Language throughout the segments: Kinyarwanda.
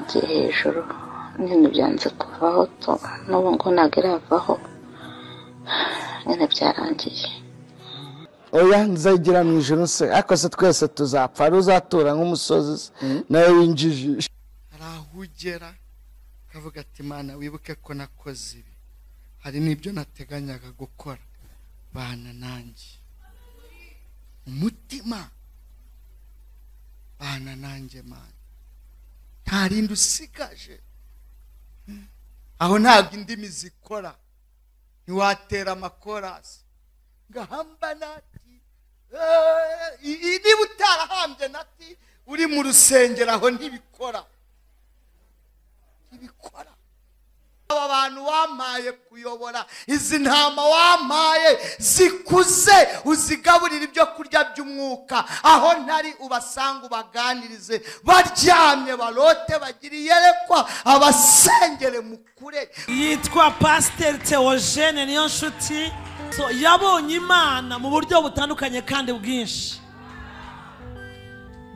Yagiye hejuru nyine byanze kuvaho, n'ubu ngo ntabwo iravaho nyine byarangiye. Oya nzagira mu ijuru se, ariko se twese tuzapfa, ari uzatura nk'umusozi nawe winjijisha. Hari aho ugera ukavuga ati Mana wibuke ko nakoze ibi, hari n'ibyo nateganyaga gukora, bana nanjye umutima, bana nanjye Mana, nta rindi usigaje. Aho ntabwo indimi zikora, ntiwatera amakorasi ngahamba nati, niba utarahambye nati uri mu rusengero aho ntibikora, ntibikora. Aba bantu wampaye kuyobora, izi ntama wampaye zikuze, uzigaburira ibyo kurya by'umwuka, aho ntari ubasanga ubaganirize, baryamye barote bagira iyerekwa, abasengere mukure. Yitwa Pasteur Theogene Niyonshuti. So, yabonye Imana mu buryo butandukanye kandi bwinshi.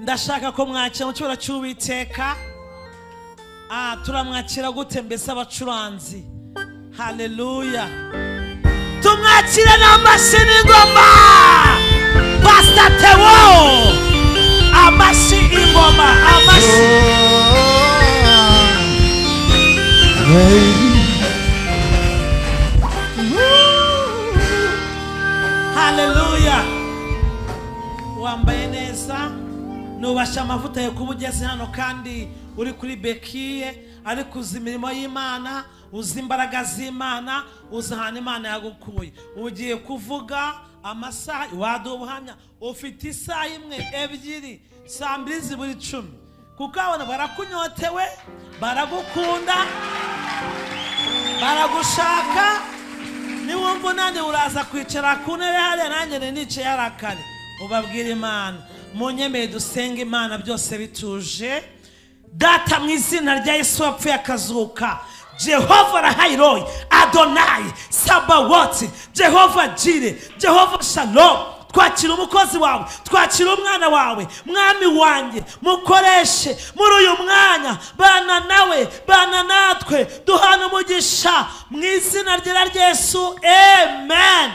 Ndashaka ko mwakira mu cyubahiro cy'Uwiteka. Turamwakira gute mbese abacuranzi? Haleluya. Tumwakire n'amashyi n'ingoma. Pastor Theo, amashyi ingoma, amashyi. Haleluya. Wambaye neza, nubasha amavuta yo kuba ugeze hano kandi uri kuri bekiye, ariko uzi imirimo y'Imana, uzi imbaraga z'Imana, uzi ahantu Imana yagukuye. Ugiye kuvuga amasaha, waduha ubuhamya, ufite isaha imwe, ebyiri, saa mbiri zibura 10, kuko abana barakunyotewe, baragukunda, baragushaka. Niwumva unaniwe uraza kwicara ku ntebe hariya, nanjye nicaye hariya kare. Ubabwire Imana, munyemere dusenge Imana byose bituje. Data mu izina rya Yesu wapfuye akazuka, Jehova Rahairoi, Adonai Sabawoti, Jehova Jire, Jehova Shalom, twakira umukozi wawe, twakira umwana wawe, mwami wanjye, mukoreshe muri uyu mwanya, bana nawe, bana natwe, duhana umugisha mu izina rya Yesu, amen.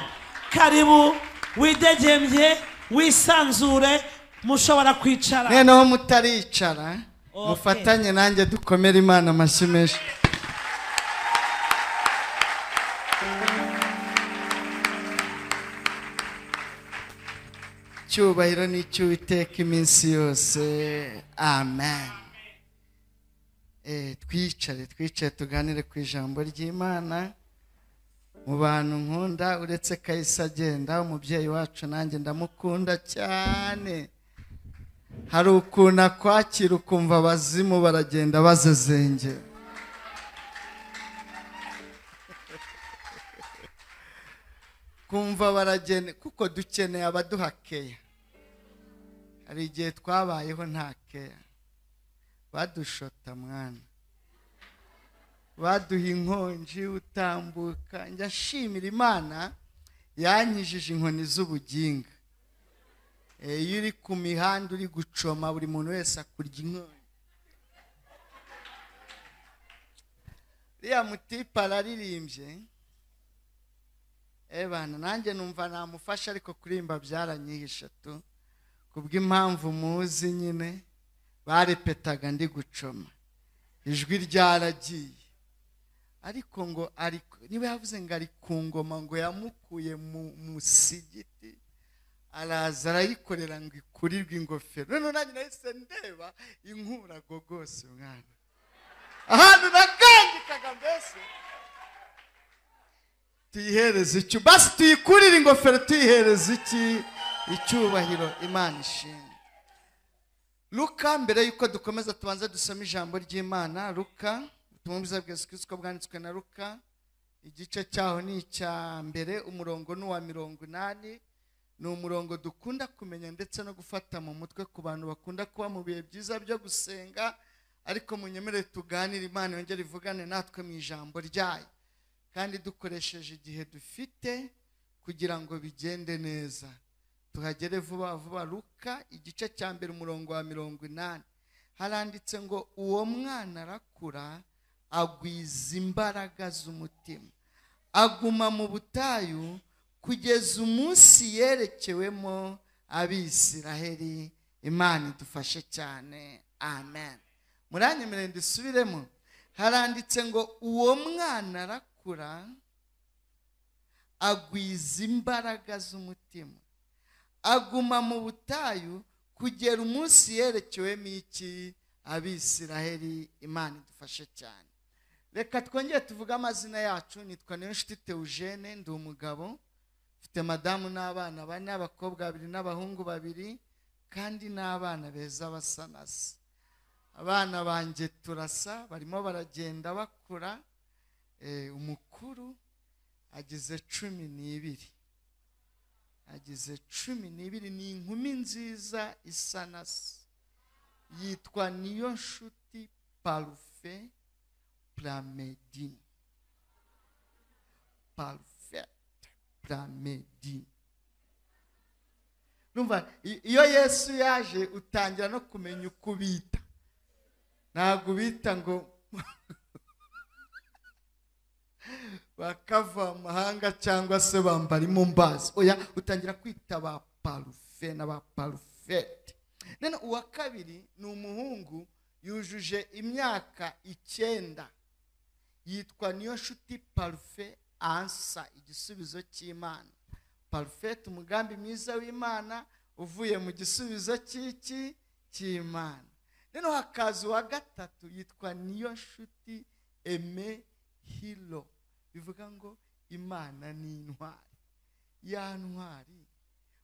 Karibu widegembye, wisanzure, mushobora kwicara. Noneho mutaricara, mufatanye nanjye dukomere Imana amashyi menshi. Cyubahiro ni icy'Uwiteka iminsi yose, amen. Twicare tuganire ku ijambo ry'Imana. Mu bantu nkunda uretse Kahise agenda, umubyeyi wacu nanjye ndamukunda cyane. Hari ukuntu akwakira ukumva abazimu baragenda bazezengera. Kumva baragenda, kuko dukeneye abaduha keya. Hari igihe twabayeho nta keya, badushota mwana, baduha inkonji utambuka. Njya nshimira Imana yanyijije inkoni z'ubuginga. Iyo uri ku mihanda uri gucoma, buri muntu wese akurya inkonji. Uriya mutipe araririmbye, bana nanjye numva namufasha, ariko kuririmba byaranyihishe tu, kubw'impamvu muzi nyine barepetaga ndi gucoma, ijwi ryaragiye. Ariko ngo niba yavuze ngo ari ku ngoma, ngo yamukuye mu musigiti, araza arayikorera ngo ikurirwe ingofero. None nanjye nahise ndeba inkurago rwose mwana, ahantu nakangikaga mbese. Tuyihereze icyo basi, tuyikurire ingofero, tuyihereze iki icyubahiro Imana ishimwe. Luka, mbere yuko dukomeza tubanza dusome ijambo ry'Imana. Luka, ubutumwa bwiza bwa Yesu Kristo bwanditswe na Luka, igice cyaho ni icya mbere, umurongo ni uwa 80. Ni umurongo dukunda kumenya ndetse no gufata mu mutwe ku bantu bakunda kuba mu bihe byiza byo gusenga, ariko munyemerere tuganire Imana yongere ivugane natwe mu ijambo ryayo, kandi dukoresheje igihe dufite kugira ngo bigende neza, tuhagere vuba vuba. Luka igice cya mbere umurongo wa 80. Haranditse ngo uwo mwana arakura agwiza imbaraga z'umutima, aguma mu butayu kugeza umunsi yerekewemo Abisiraheli. Imana idufashe cyane, amen. Muranyemerere ndisubiremo. Haranditse ngo uwo mwana arakura agwiza imbaraga z'umutima, aguma mu butayu kugera umunsi yerekewemo iki? Abisiraheli. Imana idufashe cyane. Reka twongere tuvuge amazina yacu. Nitwa Niyonshuti Theogene, ndi umugabo, mfite madamu n'abana bane, abakobwa babiri n'abahungu babiri, kandi n'abana beza basa na se. Abana banjye turasa, barimo baragenda bakura. Umukuru agize 12, agize 12, ni inkumi nziza isa na se, yitwa Niyonshuti Parufe Pramedi, Parfait Pramedi. Numva iyo Yesu yaje utangira no kumenya uko ubita. Ntabwo ubita ngo bakava amahanga cyangwa se bambara imumbazi. Oya, utangira kwita ba Parufe na ba Parufete. None uwa kabiri ni umuhungu yujuje imyaka 9, yitwa Niyonshuti Parufe Ansa, igisubizo cy'Imana. Parfait, umugambi mwiza w'Imana uvuye mu gisubizo cy'iki? Cy'Imana. None hakaza uwa gatatu yitwa Niyonshuti Aime Hilo, bivuga ngo Imana ni intwari. Ya ntwari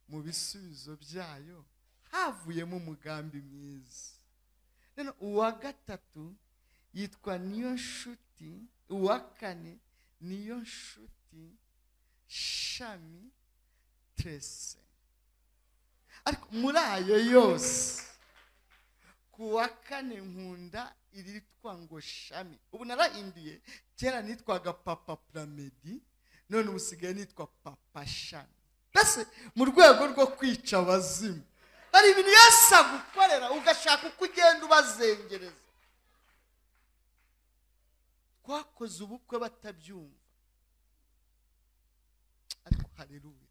mu bisubizo byayo havuyemo umugambi mwiza. None uwa gatatu yitwa Niyonshuti, uwa kane Niyonshuti Shami Trese. Ariko muri ayo yose ku wa kane nkunda iritwa ngo Shami. Ubu narahinduye, kera nitwaga Papa Pramedi, none ubu sigaye nitwa Papa Shami. Mbese mu rwego rwo kwica abazimu, hari ibintu Yesu agukorera ugashaka uko ugenda ubazengereza. Twakoze ubukwe batabyumva, ariko haleluya,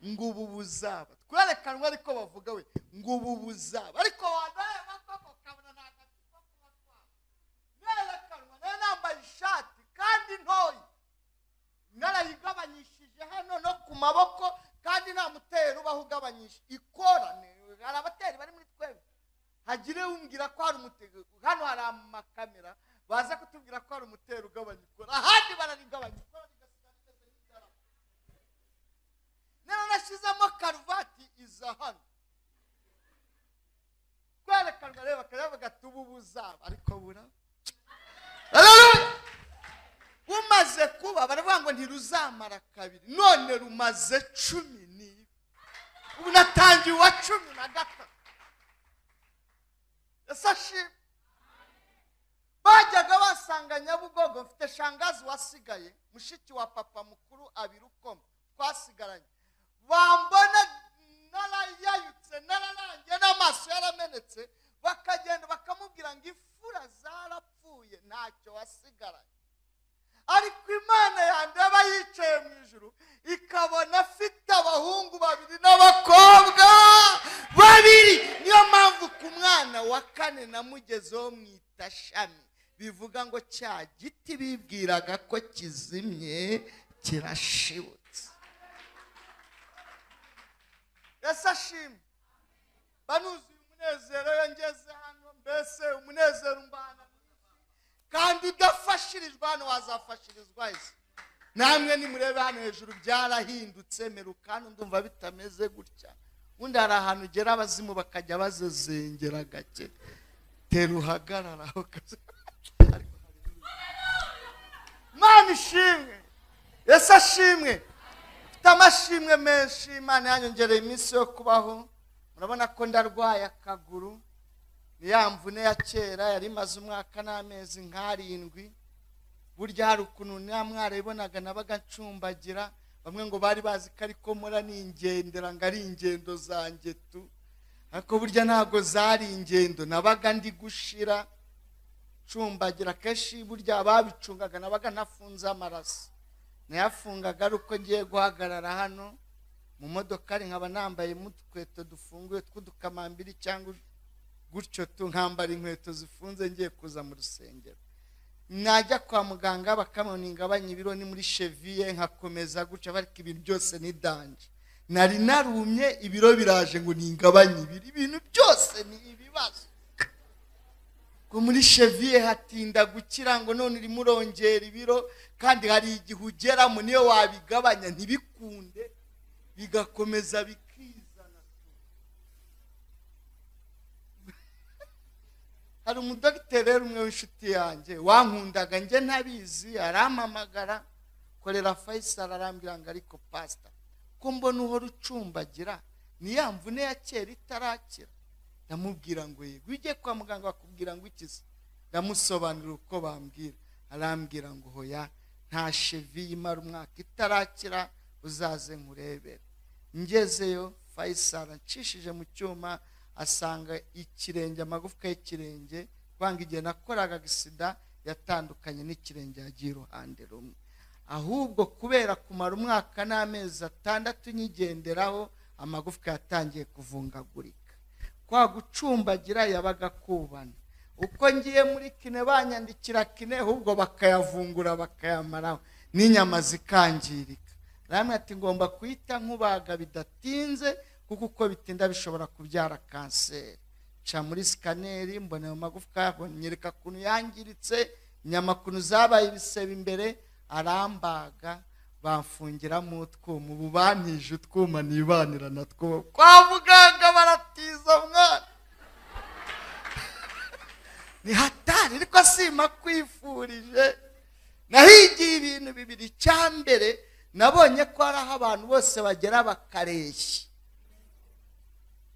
ngo ubu buzaba. Twerekanwa ariko bavuga we ngo ubu buzaba, ariko wanareba koko ukabona nta gacupa kuba twaba. Nerekanwa nayo nambaye ishati kandi ntoya, narayigabanyishije hano no ku maboko, kandi nta mutero ubaho ugabanyisha ikorane. Hari abateri bari muri twebwe, hagire umbwira ko hari umutego. Hano hari amakamera baza kutubwira ko hari umutero ugabanya ikora, ahandi bararigabanya ikora rigasigara rimeze nk'idarapo. None nashyizemo karuvati iza hano, twerekanwa rero bakavuga ati ubu buzaba, ariko bura bumaze kuba. Baravuga ngo ntiruzamara kabiri, none rumaze 12. Ubu natangiye uwa 13. Ese ashimwe. Bajyaga basanga Nyabugogo, mfite shangazi wasigaye, mushiki wa papa mukuru abirukoma, twasigaranye. Bambona narayayutse, nararangiye, n'amaso yaramenetse, bakagenda bakamubwira ngo imfura zarapfuye ntacyo wasigaranye. Ariko Imana yandeba yicaye mu ijuru ikabona afite abahungu babiri n'abakobwa babiri. Niyo mpamvu ku mwana wa kane namugezeho mwita Shami, bivuga ngo cya giti bibwiraga ko kizimye kirashibutse. Ese ashimwe. Banuzuye umunezero iyo ngeze hano, mbese umunezero umbana kandi udafashirizwa hano wazafashirizwa ese. Namwe nimurebe hano hejuru byarahindutse, merukano ndumva bitameze gutya. Ubundi hari ahantu ugera abazimu bakajya bazezengera gake, tera uhagarara aho. Imana ishimwe, Yesu ashimwe. Mfite amashimwe menshi, Imana yanyongereye iminsi yo kubaho. Murabona ko ndarwaye akaguru, ni ya mvune ya kera yari imaze umwaka n'amezi nk'arindwi. Burya hari ukuntu mwarayibonaga nabaga ncumbagira, bamwe ngo bari bazi ko ariko mpora ningendera ngo ari ingendo zanjye tu, Ariko burya ntabwo zari ingendo, nabaga ndi gushira cumbagira. Kenshi burya ababicungaga nabaga nafunze amaraso, nayafungaga ari uko ngiye guhagarara hano mu modoka, ari nkaba nambaye udukweto dufunguye tw'udukamambiri cyangwa gutyo tu, nkambara inkweto zifunze ngiye kuza mu rusengero. Najya kwa muganga bakamubona ingabanya ibiro ni muri cheville, nkakomeza gutya, ariko ibintu byose ni danger. Nari narumye ibiro biraje ngo ningabanye ibiro, ibintu byose ni ibibazo. Ngo muri cheville hatinda gukira, ngo none urimo urongera ibiro, kandi hari igihe ugeramo niyo wabigabanya ntibikunde, bigakomeza bikizana. Hari umudogiteri rero umwe w'inshuti yanjye wankundaga njye ntabizi, arampamagara korera Faisal, arambwira ngo ariko pastor, ko mbona uhora ucumbagira, ni ya mvune ya kera itarakira? Ndamubwira ngo yego. Ujye kwa muganga bakubwira ngo ikize? Ndamusobanurira uko bambwira, arambwira ngo hoya, nta cheville imara umwaka itarakira, uzaze nkurebere. Ngezeyo Faisal anshishije mu cyuma, asanga ikirenge, amagufwa y'ikirenge, kwanga igihe nakoraga gisida yatandukanye n'ikirenge yagiye iruhande rumwe. Ahubwo kubera kumara umwaka n'amezi 6 nyigenderaho, amagufwa yatangiye kuvungagurika. Kwa gucumbagira yabaga kubana. Uko ngiye muri kine banyandikira kine, ahubwo bakayavungura bakayamaraho, n'inyama zikangirika. Ramwe ati ngomba kuhita nkubaga bidatinze, kuko uko bitinda bishobora kubyara kanseri. Ca muri scaneri mbona ayo magufwa, nyereka kuntu yangiritse, inyama kuntu zabaye ibisebe imbere, arambaga bamfungira mu twuma. Ubu bantije utwuma nibanira natwo kwa muganga, baratiza mwana, ni hatari. Ariko sima kwifurije, nahigiye ibintu bibiri. Icyambere, nabonye ko ari aho abantu bose bagera bakareshya.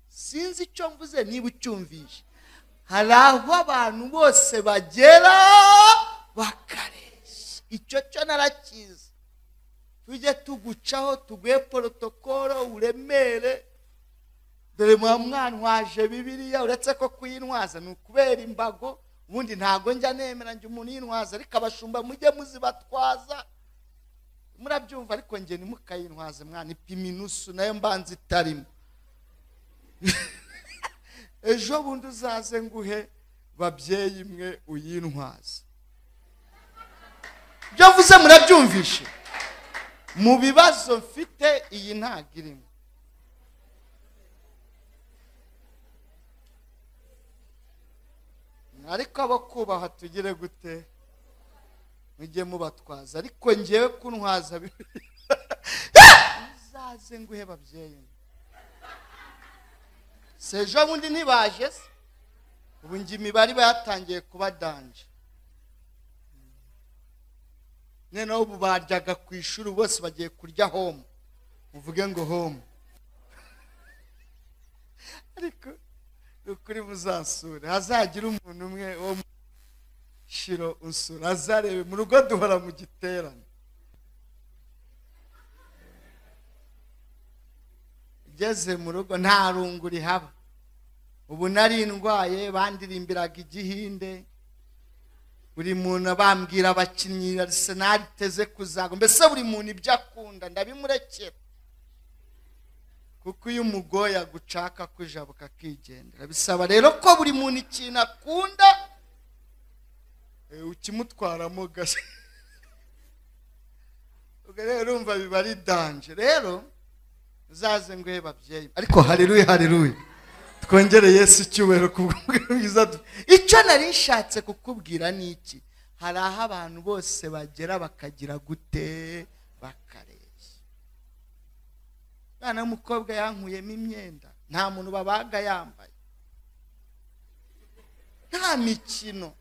Sinzi icyo mvuze niba ucyumvishe. Hari aho abantu bose bagera bakareshya, icyo cyo narakizi. Tujye tugucaho tuguhe protokolo uremere. Dore mwantwaje Bibiliya, uretse ko kuyintwaza ni ukubera imbago, ubundi ntago njya nemera njye umuntu yintwaza, ariko abashumba mujye muzibatwaza, murabyumva. Ariko njye ntimukayintwaze mwana, ipima inusu nayo mbanza itarimo. Ejo bundi uzaze nguhe babyeyi mwe uyintwaze. Ibyo mvuze murabyumvishe? Mu bibazo mfite iyi ntago irimo. Ariko abo kubaha tugire gute? Mujye mubatwaza, ariko ngewe kuntwaza uzaze nguhe babyeyi. Sejo bundi ntibaje se? Ubu njye imibare iba yatangiye kuba danje. Noneho ubu baryaga ku ishuri bose bagiye kurya home, muvuge ngo home. Ariko ukuri muzasure, hazagira umuntu umwe wo shiro unsura, azarebe mu rugo duhora mu giterane. Ugeze mu rugo nta rungu rihaba. Ubu nari ndwaye, bandirimbiraga igihinde, buri muntu bambwira abakinnyi Arsenal iteze kuzago, mbese buri muntu ibyo akunda ndabimurekera, kuko iyo umugoye agucaka kujabuka akigendera. Bisaba rero ko buri muntu ikintu akunda ukimutwaramo gashya. Ubwo rero urumva biba ari danger. Rero uzaze nguhe babyeyi. Ariko haleluya, haleluya, twongere Yesu icyubahiro kubwiza. Icyo nari nshatse kukubwira ni iki? Hari aho abantu bose bagera bakagira gute? Bakareshya. Mwana w'umukobwa yankuyemo imyenda, nta muntu babaga yambaye, nta mikino.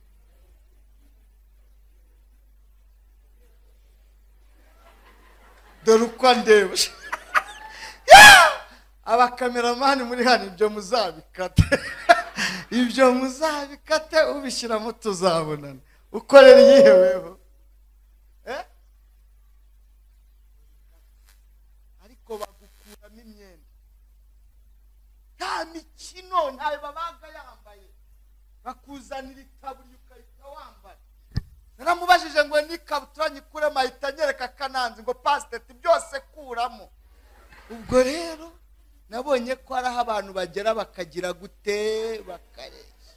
Dore uko ndeba. Abakameramani muri hano ibyo muzabikate, ibyo muzabikate, ubishyiramo tuzabonana. Ukorera iyiheweho, ariko bagukuramo imyenda, nta Nta mikino, ntayo babaga yambaye, bakuzanira itaburiya ukahita wambara. Naramubajije ngo n'ikabutura nyikuremo, ahita anyereka akananzi ngo pasiteti byose kuramo. Ubwo rero nabonye ko hari aho abantu bagera bakagira gute, bakareshya.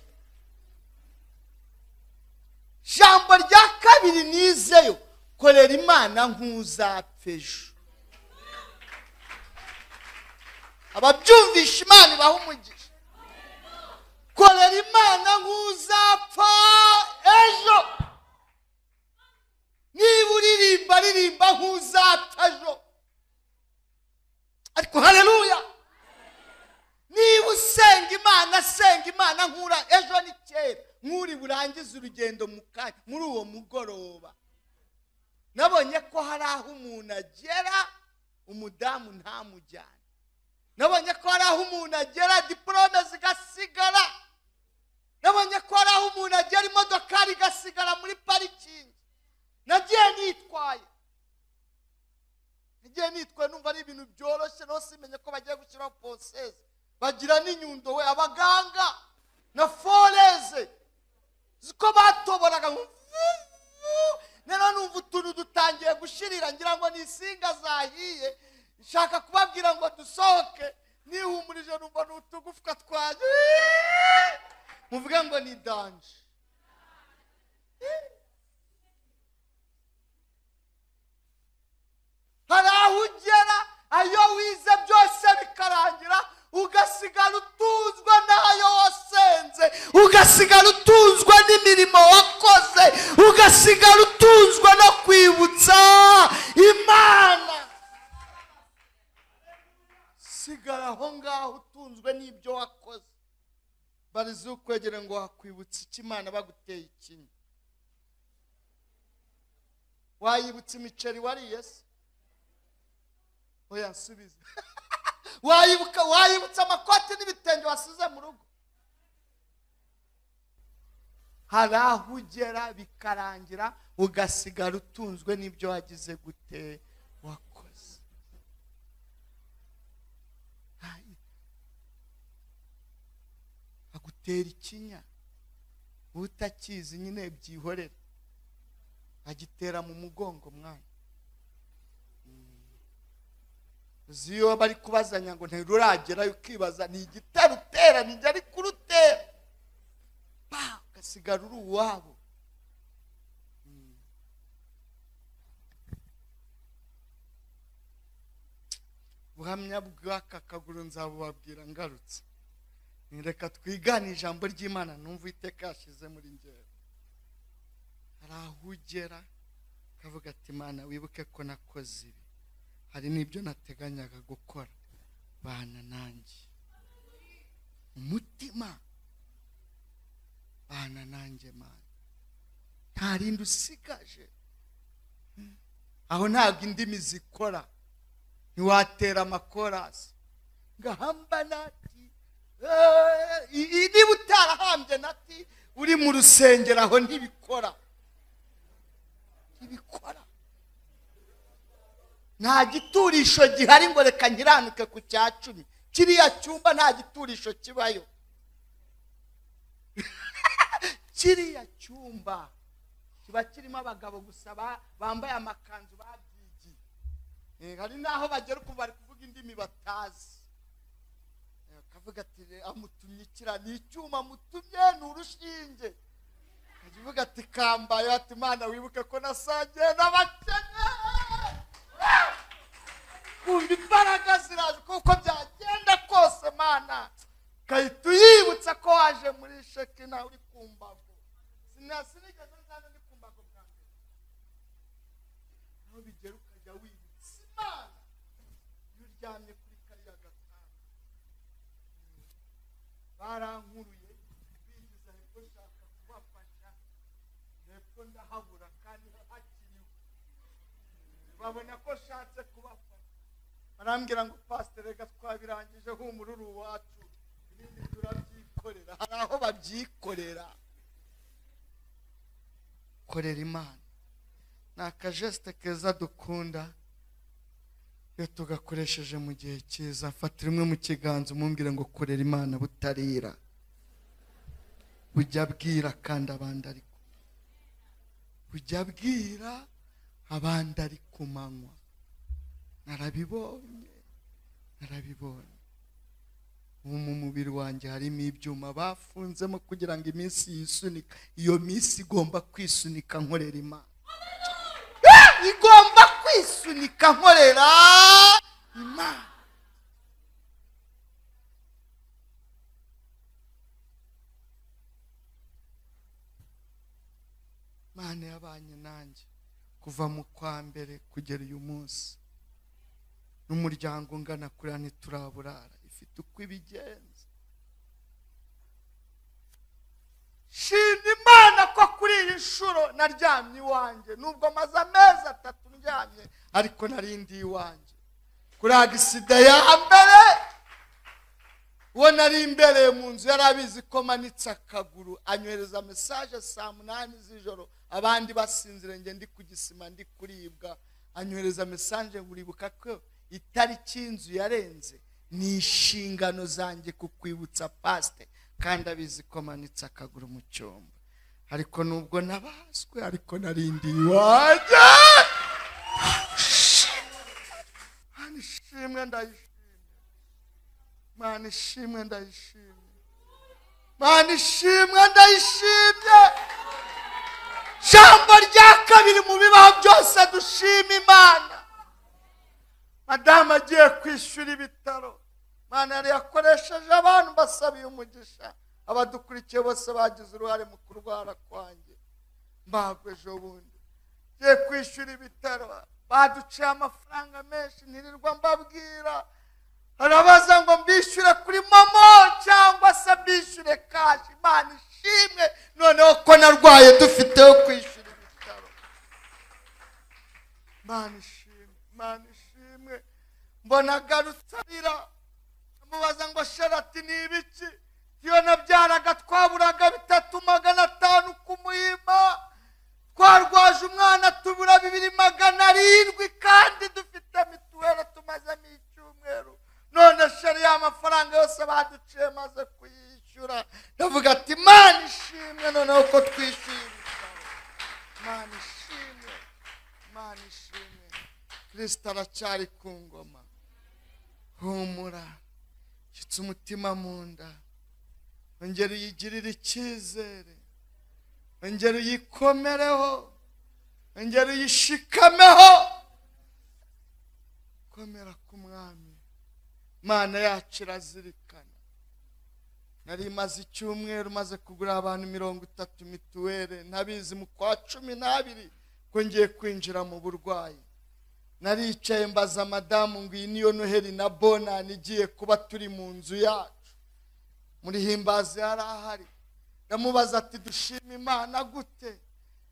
Jambo rya kabiri nizeyo: korera Imana nk'uzapfa ejo. Ababyumvisha, Imana ibaha umugisha. Korera Imana nk'uzapfa ejo. Niba uririmba, ririmba nk'uzapfa ejo. Ariko haleluya! Niba usenga Imana, senga Imana nkura ejo ni kera, nk'uri burangize urugendo mu kanya, muri uwo mugoroba. Nabonye ko hari aho umuntu agera umudamu ntamujyane. Nabonye ko hari aho umuntu agera diporome zigasigara. Nabonye ko hari aho umuntu agera imodokari igasigara muri parikingi. Nagiye nitwaye, numva ari ibintu byoroshye, no simenye ko bagiye gushyiraho ponceuse, bagira n'inyundo we, abaganga na foreuse ziko batoboraga ngo vu. Rero numva utuntu dutangiye gushirira, ngira ngo ni insinga zahiye. Nshaka kubabwira ngo dusohoke, nihumurije numva ni utugufwa twanjye. Muvuge ngo ni danger. Hari aho ugera ayo wize byose bikarangira, ugasigara utunzwe n'ayo wasenze, ugasigara utunzwe n'imirimo wakoze, ugasigara utunzwe no kwibutsa Imana. Sigara aho ngaho utunzwe n'ibyo wakoze. Barize ukwegere ngo wakwibutsa icyo Imana baguteye ikinya? Wayibutsa imiceri wariye se? Oya, nsubize. Wayibuka, wayibutsa amakoti n'ibitenge wasize mu rugo? Hari aho ugera bikarangira, ugasigara utunzwe n'ibyo wagize gute, wakoze. Agutera ikinya, utakizi nyine byihorere, agitera mu mugongo mwana. Uzi iyo bari kubazanya ngo ntiruragerayo, ukibaza ni igitero utera, ni ari kurutera pa, ugasigara uri uwabo. Buhamya bw'aka kaguru nzabubabwira ngarutse. Reka twigane ijambo ry'Imana numva iteka yashyize muri ngewe. Hari aho ugera ukavuga ati: "Imana, wibuke ko nakoze ibi, hari n'ibyo nateganyaga gukora, bana nanjye umutima, bana nanjye Mana." Nta rindi usigaje aho, ntabwo indimi zikora, ntiwatera amakorasi ngahamba nati. Niba utarahambye nati uri mu rusengero, aho ntibikora, ntibikora. Nta giturisho gihari ngo reka nkiranuke ku cya 10. Kiriya cyumba nta giturisho kibayo. Kiriya cyumba kiba kirimo abagabo gusa bambaye amakanzu babyigiye. Hari n'aho bagera ukumva bari kuvuga indimi batazi. Akavuga ati amutumye ikira, ni icyuma amutumye, ni urushinge. Akajya uvuga ati kambaye, ati: "Imana, wibuke ko nasangiye n'abakene." Kumva imbaraga ziraje, kuko byagenda kose Mana ugahita uyibutsa ko waje muri Shekina uri ku mbago. Sinigeze nzana ndi ku mbago bwa mbere. Aho bigera ukajya wibutsa Imana iyo uryamye kuri kariya gatanda. Barankuruye bigiza hepfo, nshaka kubafasha hepfo ndahabura kandi hakiriwe. Babona ko nshatse kubafasha, barambwira ngo: "Pasiteri, reka twabirangije, humura, uri uwacu, ibindi turabyikorera." Hari aho babyikorera. Korera Imana ni akageste keza dukunda. Iyo tugakoresheje mu gihe cyiza, fata rimwe mu kiganza umumbwire ngo korera Imana butarira. Bujya bwira kandi abandi ariko. Bujya bwira abandi ari ku manywa. Narabibonye, narabibonye. Ubu mu mubiri wanjye harimo ibyuma bafunzemo kugira ngo iminsi yisunika. Iyo minsi igomba kwisunika nkorera Imana. Igomba kwisunika nkorera Imana. Imana yabanye nanjye kuva mu kwa mbere kugera uyu munsi. N'umuryango ungana kuriya ntituraburara, ifite uko ibigenza. Shima Imana ko kuri iyi nshuro naryamye iwanjye, nubwo maze amezi 3 ndyamye, ariko narindi iwanjye. Kuri agisida ya mbere, uwo nari imbereye mu nzu yari abizi ko manitse akaguru, anyohereza message saa 8 z'ijoro, abandi basinzire nge ndi ku gisima ndi kuribwa, anyohereza message nguribuka ko itariki y'inzu yarenze, ni inshingano zanjye kukwibutsa pastor, kandi abizi ko manitse akaguru mu cyumba. Ariko nubwo nabaswe, ariko narindi iwanjye. Mana ishimwe ndayishimye. Mana ishimwe ndayishimye. Mana ishimwe ndayishimye. Jambo rya kabiri mu bibaho byose dushima Imana. Madamu agiye kwishyura ibitaro. Imana yari yakoresheje abantu basabiye umugisha. Abadukurikiye bose bagize uruhare mu kurwara kwanjye. Mbagwe ejo bundi ngiye kwishyura ibitaro, baduciye amafaranga menshi ntirirwa mbabwira. Arabaza ngo mbishyure kuri momo cyangwa se mbishyure cash. Imana ishimwe noneho ko narwaye dufiteho kwishyura ibitaro. Imana ishimwe, Imana ishimwe. Mbona agarutse arira, amubaza ngo sharati ni ibiki? Iyo nabyaraga twaburaga 3,500 ku muhima, twarwaje umwana tubura 2,700 kandi dufite mituweli tumazemo icyumweru. None sheri y'amafaranga yose baduciye maze kuyishyura. Ndavuga ati Imana ishimwe noneho ko twishyuye ibitaro. Imana ishimwe, Imana ishimwe. Kristo aracyari ku ngoma. Humura, shyitsa umutima mu nda, ongera uyigirire icyizere, ongera uyikomereho, ongera uyishikameho. Komera ku Mwami. Imana yacu irazirikana. Nari maze icyumweru maze kugura abantu 30 mituweli, ntabizi mu kwa 12 ko ngiye kwinjira mu burwayi. Naricaye mbaza madamu ngo iyi niyo Noheli na Bonani igiye kuba turi mu nzu yacu. Muri himbazi yari ahari. Ndamubaza ati dushima Imana gute?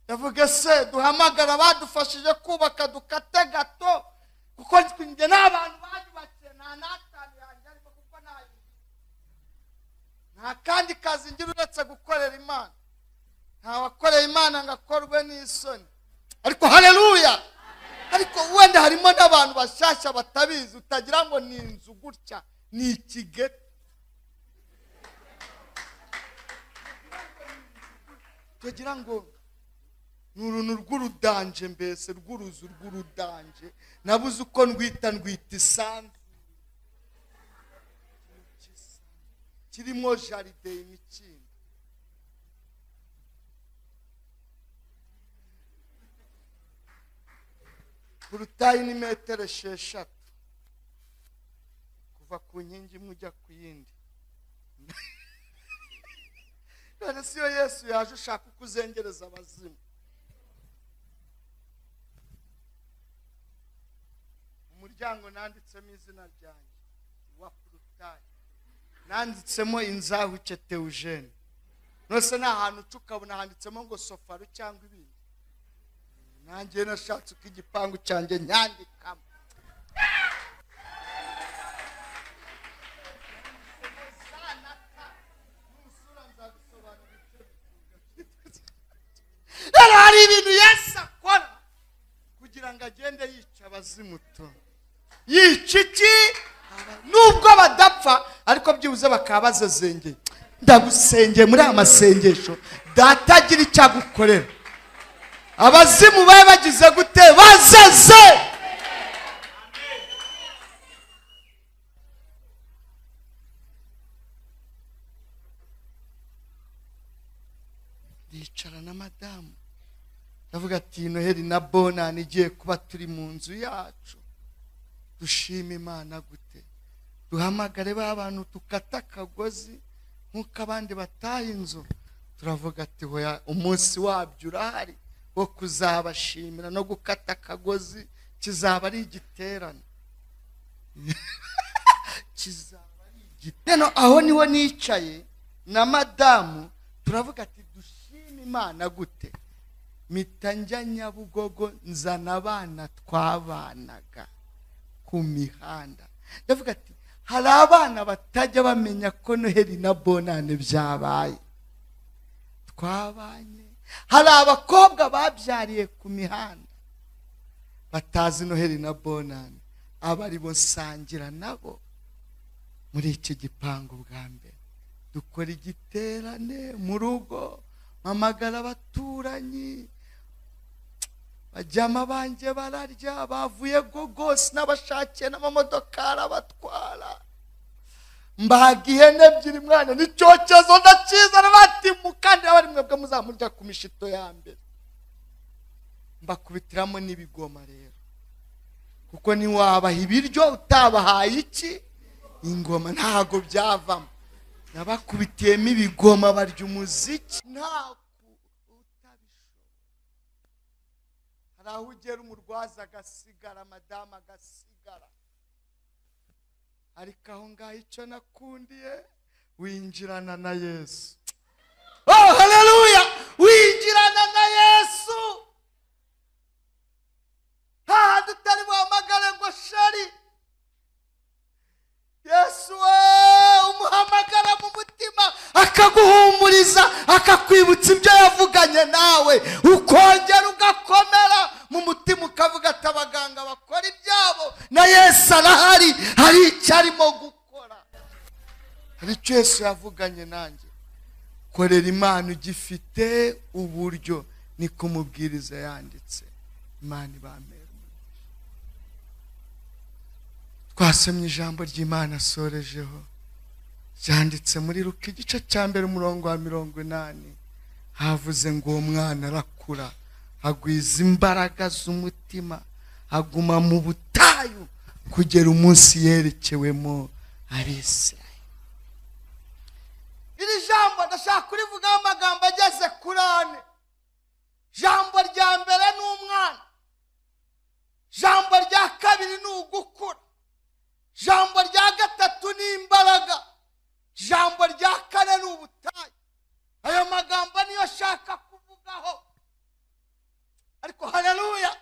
Ndavuga se duhamagara badufashije kubaka dukate gato, kuko njye n'abantu banyubakiye nta n'atanu yanjye ariko kuko nayo nta kandi kazi ngira uretse gukorera Imana. Nta wakoreye Imana ngo akorwe n'isoni. Ariko haleluya! Ariko wenda harimo n'abantu bashasha batabizi, utagira ngo ni inzu gutya, ni ikigeto. Utagira ngo ni uruntu rw'urudanje, mbese rw'uruzu rw'urudanje. Nabuze uko ndwita, ndwita isanzu kirimo jaride imikindo. Urutayi ni metero 6 kuva ku nkingi imwe ujya ku yindi. None si yo Yesu yaje ushaka kuzengereza abazimu. Umuryango nanditsemo izina ryanjye wa Purutayi, nanditsemo Inzahuke Theogene. Nose nta hantu uca ukabona handitsemo ngo Sofaru cyangwa ibindi. Nanjye nashatse uko igipangu cyanjye nyandikamo. Rero hari ibintu Yesu akora kugira ngo agende yica abazimuto. Yica iki? Nubwo badapfa ariko byibuze bakaba bazazengeye. Ndagusengeye muri aya masengesho, data agira icyo agukorera. Abazimu babe bagize gute? Bazeze. Ndicara na madamu ndavuga ati Noheli na Bonane igiye kuba turi mu nzu yacu, dushima Imana gute? Duhamagare ba bantu tukata akagozi nk'uko abandi bataha inzu. Turavuga ati hoya, umunsi wabyo urahari wo kuzabashimira no gukata akagozi, kizaba ari igiterane. Kizaba ari igiterane. Aho niho nicaye na madamu turavuga ati dushima Imana gute? Mpita njya Nyabugogo nzana abana twabanaga ku mihanda. Ndavuga ati hari abana batajya bamenya ko Noheli na Bonane byabaye, twabanye. Hari abakobwa babyariye ku mihanda batazi Noheli na Bonane, aba ari bo nsangira nabo muri iki gipangu bwa mbere. Dukora igiterane mu rugo, mpamagara abaturanyi, bajyama banjye bararya, bavuye gogose n'abashakiye n'amamodoka arabatwara. Mbaga ihene ebyiri mwana n'icyokezo ndakizana, bati mukandira bari mwebwe muzamurya ku mishito ya mbere. Mbakubitiramo n'ibigoma rero, kuko ntiwabaha ibiryo utabahaye iki? Ingoma. Ntago byavamo. Nabakubitiyemo ibigoma barya umuziki. Nta utabishoboye. Hari aho ugera umurwaza agasigara, madamu agasigara, ariko aho ngaho icyo nakundiye, winjirana na Yesu. Oh haleluya! Winjirana na Yesu. Hahandi utari buhamagare ngo shari, Yesu we umuhamagara mu mutima akaguhumuriza, akakwibutsa ibyo yavuganye nawe, ukongera ugakomera mu mutima, ukavuga ati abaganga bakora ibyabo na Yesu arahari, hari icyo arimo gukora, hari icyo Yesu yavuganye nanjye. Korera Imana ugifite uburyo, niko umubwiriza yanditse. Imana ibamere. Twasomye ijambo ry'Imana asorejeho, ryanditse muri Luka igice cya mbere umurongo wa 80. Havuze ngo uwo mwana arakura, agwiza imbaraga z'umutima, aguma mu butayu kugera umunsi yerekewemo Abisirayeli. Iri jambo ndashaka kurivugaho amagambo ageze kuri ane. Jambo rya mbere ni umwana, jambo rya kabiri ni ugukura, jambo rya gatatu ni imbaraga, jambo rya kane ni ubutayu. Ayo magambo niyo shaka kuvugaho. Ariko haleluya,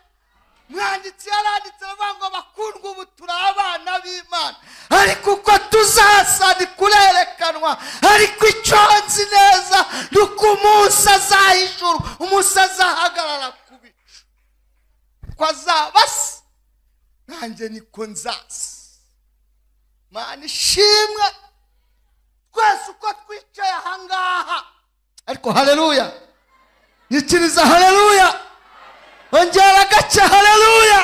mwanditsi yaranditse avuga ngo bakundwa ubu turi abana b'Imana, ariko uko tuzasa ni kurerekanwa. Ariko icyo nzi neza ni uko umunsi azahishurwa, umunsi azahagarara ku bicu, ko azaba asa nanjye niko nzasa. Mana ishimwe. Twese uko twicaye aha ngaha, ariko haleluya, nyikiriza haleluya, ongera agace haleluya.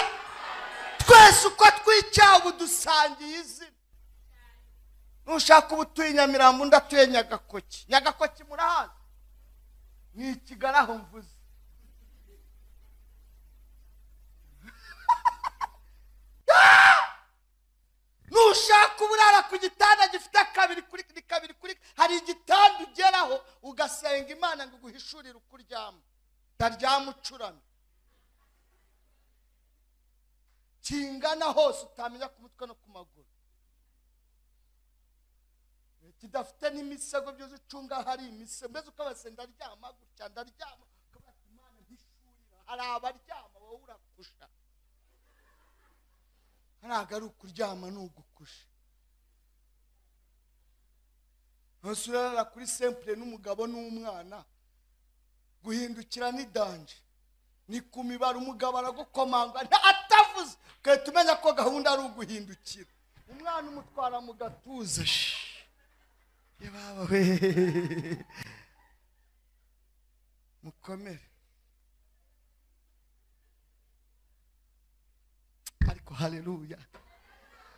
Twese uko twicaye ubu dusangiye izina. Nushaka ubu utuye Nyamirambo, undi atuye Nyagakoki. Nyagakoki murahazi? Ni i Kigali aho mvuze. Nushaka uburara ku gitanda gifite kabiri kuri kabiri kuri, hari igitanda ugeraho ugasenga Imana ngo iguhishurire uko uryama, utaryama ucuramye, kingana hose utamenya ku mutwe no ku maguru, kidafite n'imisego byose ucunga hari imisego, mbese ukabase ndaryama gutya, ndaryama, ukabati Imana ntishurira. Hari abaryama wowe urakusha. Ntabwo ari ukuryama ni ugukusha. Ntose urarara kuri sempure n'umugabo n'umwana, guhindukira ni danje, ni ku mibare. Umugabo aragukomanga atavuze, Ugahita umenya ko gahunda ari uguhindukira. Umwana umutwara mu gatuza. Mukomere. Ariko haleluya.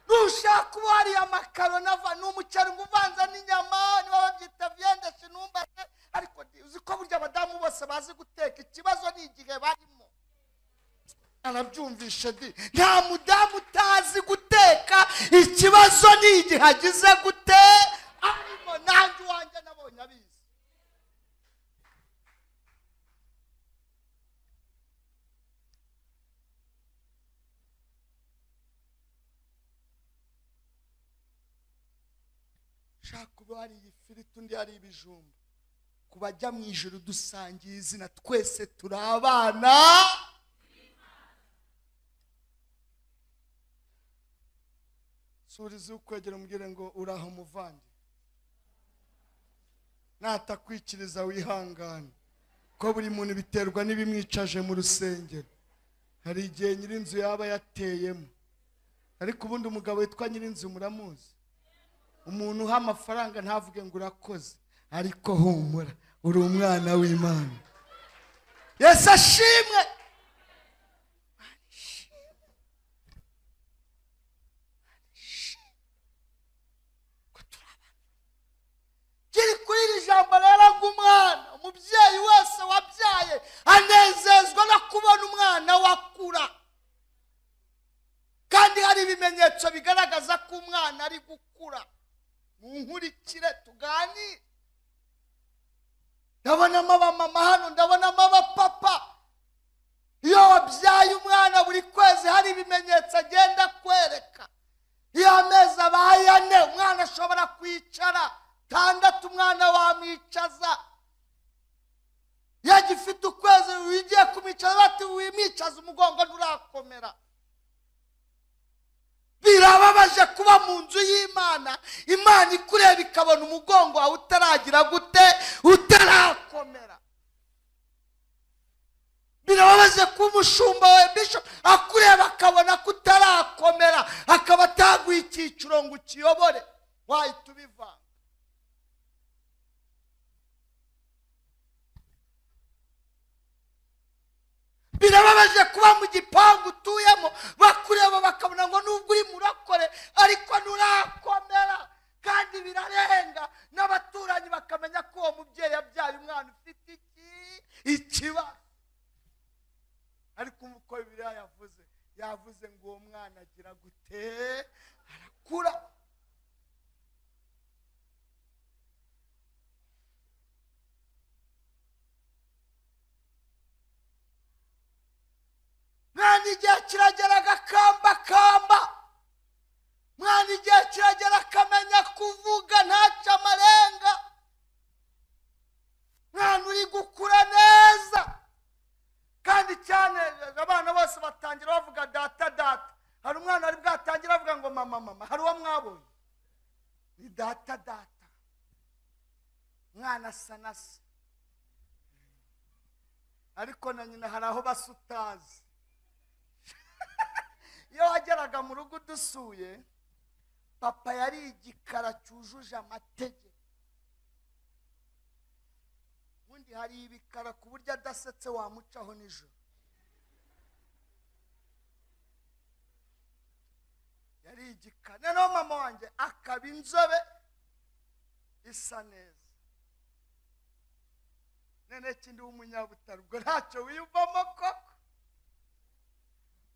Nushaka uba hariya amakaroni ava ni umuceri ngo uvanze n'inyama, niba babyita viande sinumva, ariko uzi ko burya abadamu bose bazi guteka, ikibazo ni igihe barimo. Arabyumvisha di, nta mudamu utazi guteka, ikibazo ni igihe agize gute arimo. Nanjye uwanjye nabonye abizi. Shaka uba hari ifiriti undi hari ibijumba. Kubajya mu ijuru dusangiye izina, twese turi abana. Suriza ukwegera umubwire ngo uraho muvandi. Natakwikiriza wihangane, ko buri muntu biterwa n'ibimwicaje mu rusengero. Hari igihe nyirinzu yaba yateyemo, ariko ubundi umugabo witwa nyirinzu muramuzi. Umuntu uha amafaranga ntavuge ngo urakoze, ariko humura uri umwana w'Imana. Yesu ashimwe. Kiri kuri iri jambo rero ngo umwana, umubyeyi wese wabyaye anezezwa no kubona umwana wakura. Kandi hari ibimenyetso bigaragaza ko umwana ari gukura. Munkurikire tuganire. Ndabonamo abamama hano, ndabonamo abapapa. Iyo wabyaye umwana buri kwezi hari ibimenyetso agenda kwereka. Iyo amezi abaye 4 umwana ashobora kwicara, 6 umwana wamwicaza. Iyo agifite ukwezi wigiye kumwicaza bati wimwicaza umugongo nturakomera. Birababaje kuba mu nzu y'Imana, Imana ikureba ikabona umugongo wawe utaragira gute, utarakomera. Birababaje kuba umushumba wawe bishop akureba akabona ko utarakomera, akaba ataguha icyiciro ngo ukiyobore, wahita ubivanga. Birababaje kuba mu gipangu utuyemo bakureba bakabona ngo nubwo uri murakore ariko nturakomera, kandi birarenga n'abaturanyi bakamenya ko uwo mubyeyi yabyaye umwana ufite iki ikibazo. Ariko uko Bibiliya yavuze ngo uwo mwana agira gute, arakura. Mwana igihe kiragera agakambakamba, mwana igihe kiragera akamenya kuvuga ntaca amarenga, mwana uri gukura neza. Kandi cyane abana bose batangira bavuga data data. Hari umwana ari bwatangira avuga ngo mama mama, hari uwo mwabonye ni data data. Mwana asa na se, ariko na nyina hari aho basutazi. Iyo wageraga mu rugo udusuye, papa yari igikara cyujuje amategeko. Ubundi hari ibikara ku buryo adasetse wamucaho nijoro. Yari igikara. Noneho mama wanjye akaba inzobe isa neza. None ikindi w'umunyabutare ubwo ntacyo wiyumvamo koko.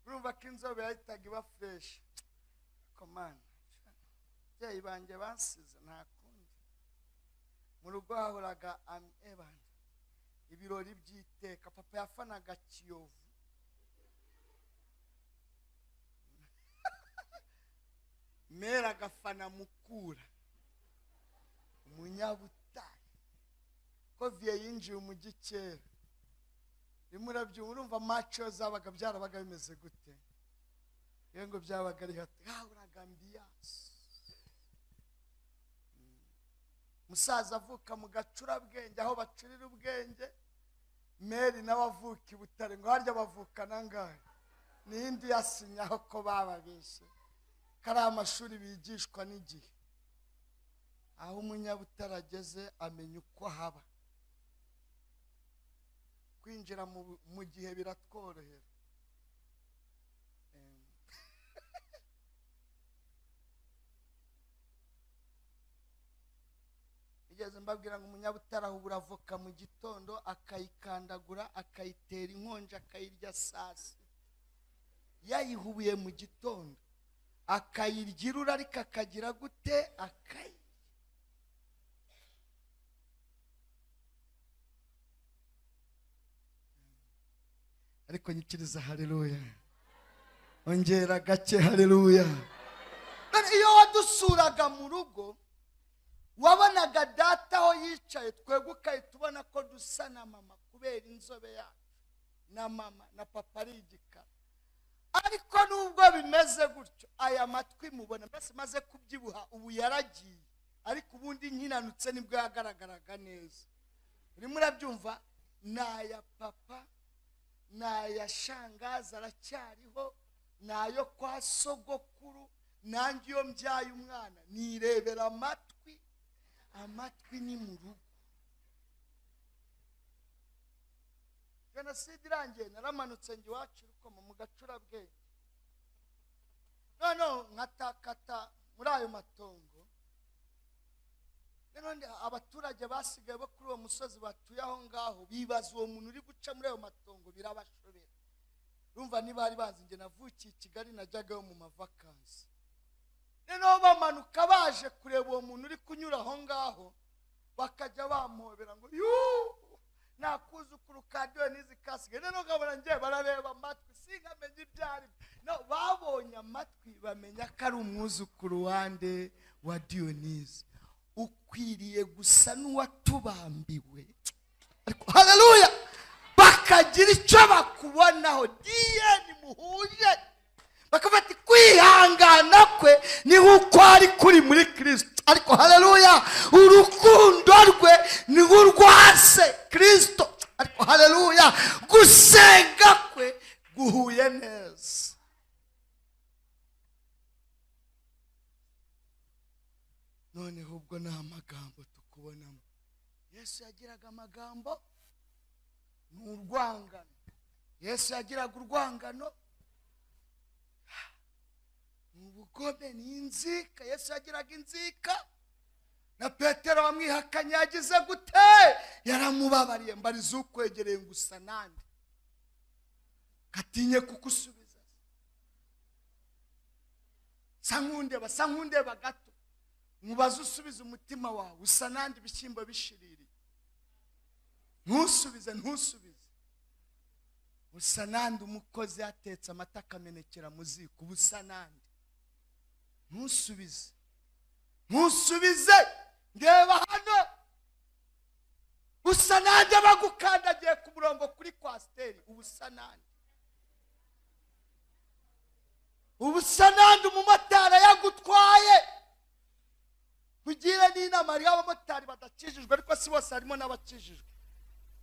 Urumva ko inzobe yahitaga iba fureshi. Komana ababyeyi banjye bansize nta kundi. Mu rugo hahoraga ibirori by'iteka. Papa yafanaga Kiyovu. Mera agafana Mukura. Umunyabutare. Ko viye yinjiye umujyi kera. Rimwe urumva macho zabaga byarabaga bimeze gute? Iyo ngo byabaga ari hati hahuraga ambiance. Musaza avuka mu gacurabwenge aho bacurira ubwenge, Meri nawe avuka i Butare ngo harya bavukana angahe? Nindi yasinyaho ko bababeshye kari amashuri bigishwa n'igihe. Aho umunyabutare ageze amenya uko haba. Kwinjira mu gihe biratworohera. Igeze mbabwira ngo umunyabutare ahubura avoka mu gitondo akayikandagura akayitera inkonje akayirya saa sita. Yayihubuye mu gitondo akayirya irura ariko akagira gute akayi. Ariko nyikiriza haleluya, ongera gake haleluya. Iyo wadusuraga mu rugo wabonaga data aho yicaye, twebwe ukahita ubona ko dusa na mama kubera inzobe yacu na mama na papa ari igikara. Ariko nubwo bimeze gutyo, aya matwi mubona mbese maze kubyibuha ubu yaragiye, ariko ubundi nkinanutse nibwo yagaragaraga neza. Urimo urabyumva? Ni aya papa, ni aya shangaza aracyariho, ni ayo kwa sogokuru. Nanjye iyo mbyaye umwana nirebera amatwi. Amatwi ni mu rugo. Jenoside irangiye naramanutse njye iwacu Rukoma mu Gacurabwenge, noneho nkatakata muri ayo matongo. None abaturage basigaye bo kuri uwo musozi batuye aho ngaho bibaza uwo muntu uri guca muri ayo matongo, birabashobera. Urumva niba bari bazi njye navukiye i Kigali, najyagayo mu mavakansi. Noneho bamanuka baje kureba uwo muntu uri kunyura aho ngaho, bakajya bamuhobera ngo yuu nakuzukuru ka Diyonizi kasigaye. Noneho nkabona njye barareba amatwi sinkamenye ibyo ari byo. Babonye amatwi bamenya ko ari umwuzukuru wande wa Diyonizi. Ukwiriye gusa n'uwatubambiwe. Ariko haleluya, bakagira icyo bakubonaho diyeni muhuje, bakafata kwihangana kwe niho uko ari kuri muri Kristo. Ariko haleluya, urukundo rwe niho urwase Kristo. Ariko haleluya, gusenga kwe guhuye neza. Noneho ubwo ni amagambo tukubonamo. Yesu yagiraga amagambo ni urwangano. Yesu yagiraga urwangano ni ubugome, ni inzika. Yesu yagiraga inzika na Petero wamwihakanye yagize gute? Yaramubabariye. Mbariza ukwegereye ngo usa nande, katinye kukusubiza. Sa nkundeba, sa nkundeba gato, mubaze usubize umutima wawe, usa nande ibishyimbo bishiririye. Ntusubize, ntusubize. Usa nande umukozi yatetse amata akamenekera mu ziko, uba usa nande. Ntusubize, ntusubize. Ndeba hano, usa nande bagukandagiye ku murongo kuri kwasiteri, uba usa nande. Uba usa nande umumotari yagutwaye. Mugire n'inama, hariho abamotari badakijijwe ariko si bose, harimo n'abakijijwe.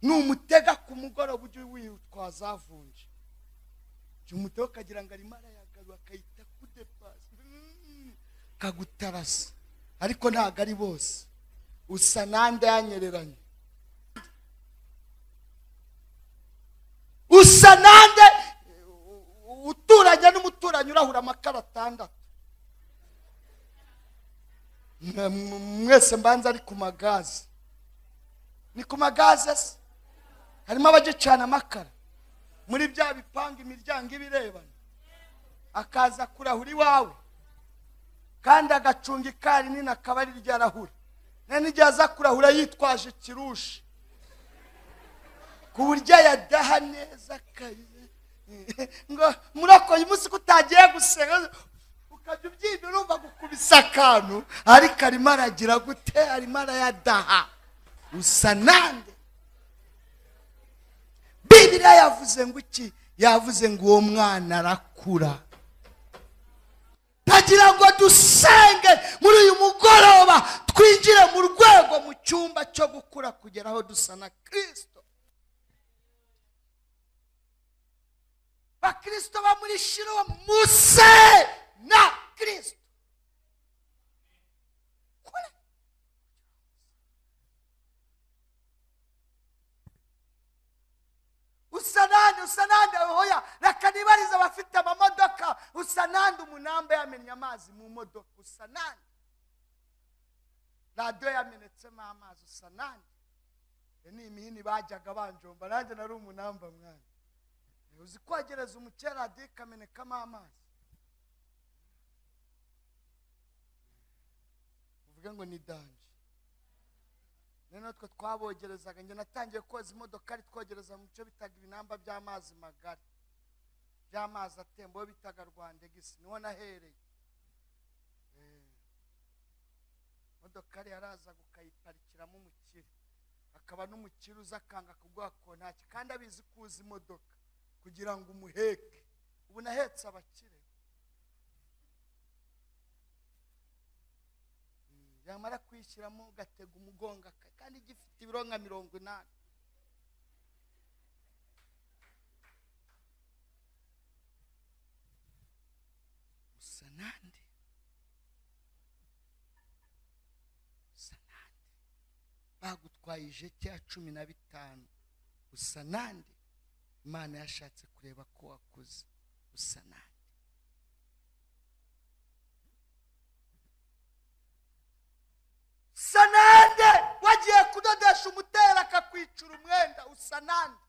Numutega ku mugoroba ujye witwaza avunje, umutega ukagira ngo arimo arayagarura akayita kudepasi kagutarasa. Ariko ntabwo ari bose. Usa nande yanyereranye, usa nande uturanye n'umuturanyi urahura amakara atandatu. Mwese mbanza ari ku magazi, ni ku magazi se harimo abagicana amakara muri bya bipanga imiryango ibirebana, akaza kurahura iwawe kandi agacunga ikari nini akaba ari ryo arahura. None igihe aza kurahura yitwaje ikirushi ku buryo yadaha neza ngo murakoye umunsi ko utagiye gusenga ukajya ubyibira urumva gukubisa akantu, ariko arimo aragira gute? Arimo arayadaha. Usa nande? Bibiliya yavuze ngo iki? Yavuze ngo uwo mwana arakura. Tagira ngo dusenge muri uyu mugoroba, twinjire mu rwego mu cyumba cyo gukura kugera aho dusa na Kristo. Bakristo ba muri Shilo muse na Kristo. Kure. Usanande, usanande hoya rakanibariza abafite amamodoka, usanande umunamba yamennye amazi mu modoka, usanande radio yamenetsemo amazi, usanande. Ni imihini bajyaga banjomba, nanjye nari umunamba mwana. Uzi kogereza umukera radio ikamenekamo amazi, uvuge ngo ni danje. Natwe twabogerezaga, njye natangiye koza imodoka ari twogereza mu cyo bitaga ibinamba by'amazi magari, by'amazi atemba, bitaga Rwandegisi, niho nahereye. Imodoka yarazaga ukayiparikiramo umukire, akaba n'umukire uza akanga kuguha kontaki kandi abizi kuza imodoka kugira ngo umuheke. Ubu nahetse abakire, yamara kwishyiramo ugatega umugongo kandi gifite ibiro nka 80. Usanande, usanande bagutwaye ijeti ya 15, usanande. Imana yashatse kureba ko wakuze, usanande. Usanande wagiye kudodesha umutera akakwicura umwenda, usanande.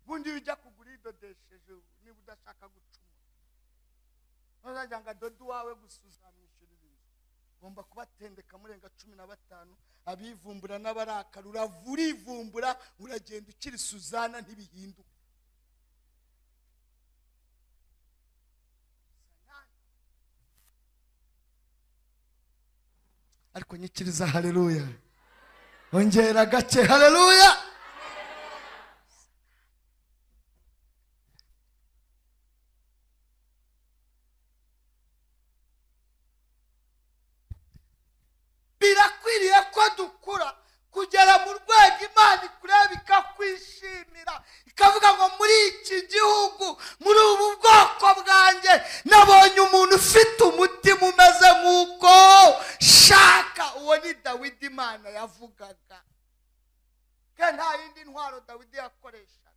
Bundi ujya kugura idodesheje niba udashaka gucuma, ntuzajya ngo adode uwawe gusa, uzamwishyurira inzu. Ugomba kubatendeka murenga 15, abivumbura n'abarakara, urivumbura uragenda ukiri Suzana ntibihinduka. Ariko nyikiriza haleluya, ongera gake haleluya. Birakwiriye ko dukura kugera mu rwego Imana ikureba ikakwishimira, ikavuga ngo muri iki gihugu, muri ubu bwoko bwanjye nabonye umuntu ufite umutima umeze nk'uko shaka. Uwo ni Dawidi Imana yavugaga. Kandi nta yindi ntwaro Dawidi yakoreshaga.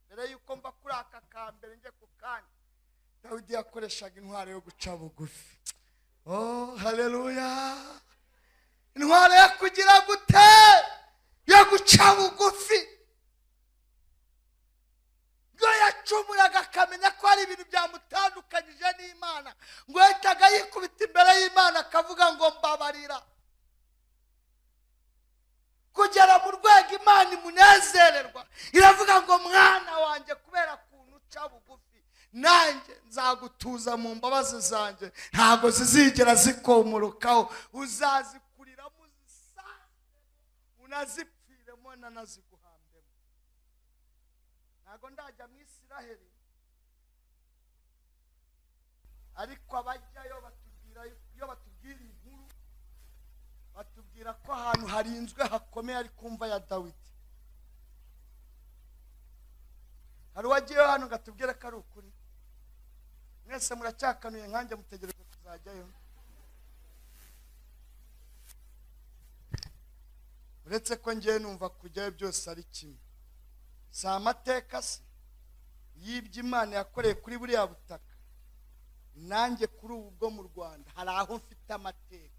Mbere yuko mva kuri aka kambere nje ku kandi, Dawidi yakoreshaga intwaro yo guca bugufi. Oh haleluya! Intwaro yo kugira gute? Yo guca bugufi. Ngo yacumuraga akamenya ko hari ibintu byamutandukanyije n'Imana, ngo yahitaga yikubita imbere y'Imana akavuga ngo mbabarira, kugera mu rwego Imana imunezererwa, iravuga ngo mwana wanjye kubera kuntu uca bugufi, nanjye nzagutuza mu mbabazi zanjye, ntabwo zizigera zikomurukaho, uzazikuriramo uzisange unazipfiremo nanaziguhambemo. Ntabwo ndajya mu Isiraheli, ariko abajyayo batubwira, iyo batubwira inkuru batubwira ko ahantu harinzwe hakomeye ari kumva ya Dawidi. Hari uwagiyeyo hano ngo atubwire ko ari ukuri? Mwese muracyakanuye nkanjye mutegereje kuzajyayo. Uretse ko ngiye numva kujyayo byose ari kimwe. Si amateka se y'ibyo Imana yakoreye kuri buriya butaka? Nanjye kuri ubu bwo mu Rwanda hari aho mfite amateka.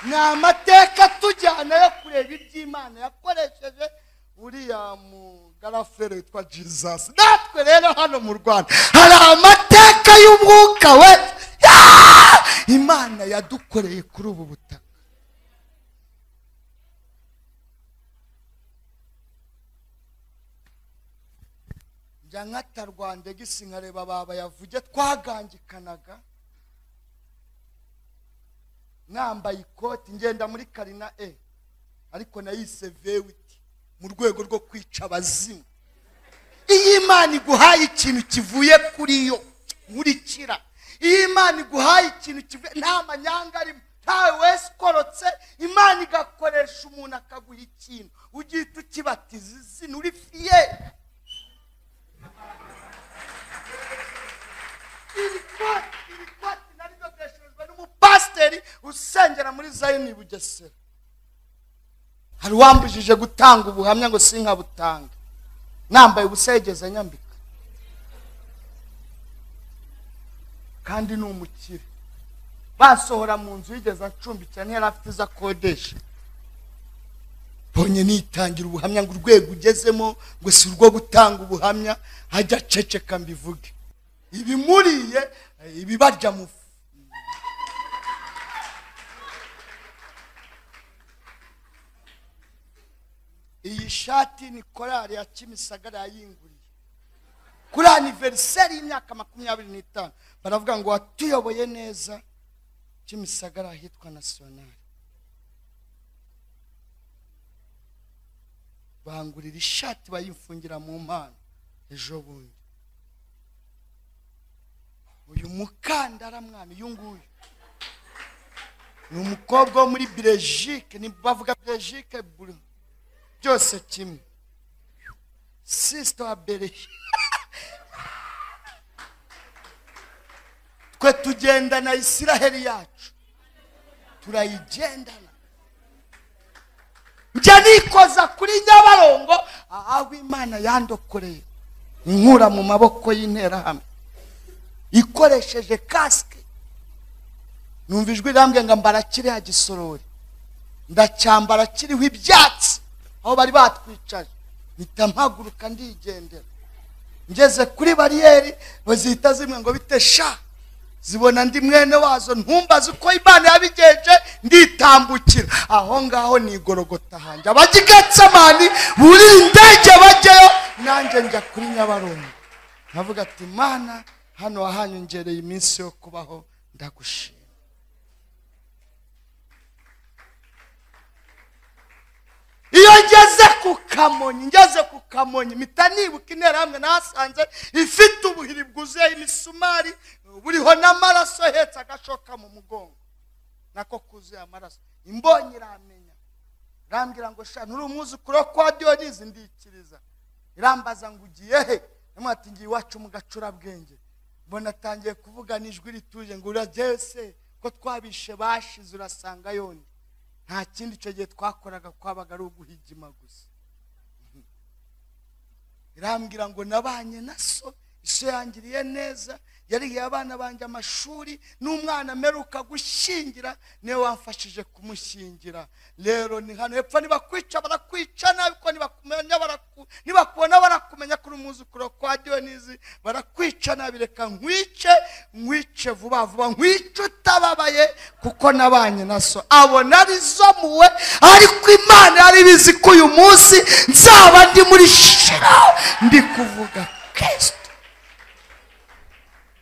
Ni amateka tujyana yo kureba iby'Imana yakoresheje uriya mugarafere witwa Jesus. Natwe rero hano mu Rwanda hari amateka y'umwuka we Imana yadukoreye kuri ubu butaka. Njya nkata Rwandegisi nkareba baba yavuge twagangikanaga, nambaye ikoti ngenda muri Karina E, ariko nayise vewiti mu rwego rwo kwica abazimu. Iyo Imana iguhaye ikintu kivuye kuri yo nkurikira, iyo Imana iguhaye ikintu kivuye, nta manyanga arimo, ntawe wese ukorotse, Imana igakoresha umuntu akaguha ikintu ugihita ukibatiza izina uri fiye. Iri koti naridodeshejwe n'umupasiteri usengera muri Zayini Bugesera. Hari uwambujije gutanga ubuhamya ngo sinkabutanga, nambaye ubusa yigeze anyambika, kandi ni umukire. Basohora mu nzu yigeze acumbikira, ntiyari afite izo akodesha. Mbonye nitangira ubuhamya ngo urwego ugezemo ngo si urwo gutanga ubuhamya, hajya aceceka mbivuge. Ibimuriye ibibarya mufu. Iyi shati ni korali ya Kimisagara yayinguriye kuri anniversaire y'imyaka 25. Baravuga ngo watuyoboye neza Kimisagara ahitwa National. Bangurira ishati bayimfungira mu mpano ejo bundi. Uyu mukandara mwana uyu nguyu ni umukobwa wo muri Belgique, ni bavuga Belgique byose kimwe, sister wa Belgique. Twe tugendana Isiraheli yacu, turayigendana. Njya nikoza kuri Nyabarongo aho Imana yandokoreye inkura mu maboko y'interahamwe ikoresheje kasike. Numva ijwi rambwiye ngo mbara kiriya gisorori, ndacyambara kiriho ibyatsi aho bari batwicaje, mpita mpaguruka ndigendera. Ngeze kuri bariyeri bazita zimwe ngo bite sha, zibona ndi mwene wazo, ntumbaze uko Imana yabigenje, nditambukira aho ngaho nigorogota hanjye. Abagigatsamani buri indege bajyayo, nanjye njya kuri Nyabarongo. Nkavuga ati Mana, hano wahanyongereye iminsi yo kubaho, ndagushima. Iyo ngeze ku Kamonyi, ngeze ku Kamonyi mpita nibuka interahamwe nahasanze ifite ubuhiri bwuzuye imisumari, buriho n'amaraso, ahetse agashoka mu mugongo nako kuzuye amaraso. Imbonye iramenya, irambwira ngo sha nturi umwuzukuru wo kwa Diyonizi, ndikiriza. Irambaza ngo ugiye he? Namwe ati ngiye iwacu mu Gacurabwenge. Mbona atangiye kuvuga n'ijwi rituje ngo uragiye se ko twabishe bashize urasanga yoni. Nta kindi icyo gihe twakoraga kwabaga ari uguhigima gusa. Irambwira ngo nabanye na so, iso yangiriye neza, yarihiye abana banjye amashuri, n'umwana mperuka gushyingira niwe wamfashije kumushyingira. Rero ni hano hepfo, nibakwica barakwica nabi, ko nibakumenya nibakubona barakumenya kuri umwuzukuru kwa Diyonizi, barakwica nabi. Reka nkwice, nkwice vuba vuba, nkwice utababaye kuko nabanye na so. Abona arizo muwe, ariko Imana yari ibizi ko uyu munsi nzaba ndi muri Shira ndi kuvuga Kristo.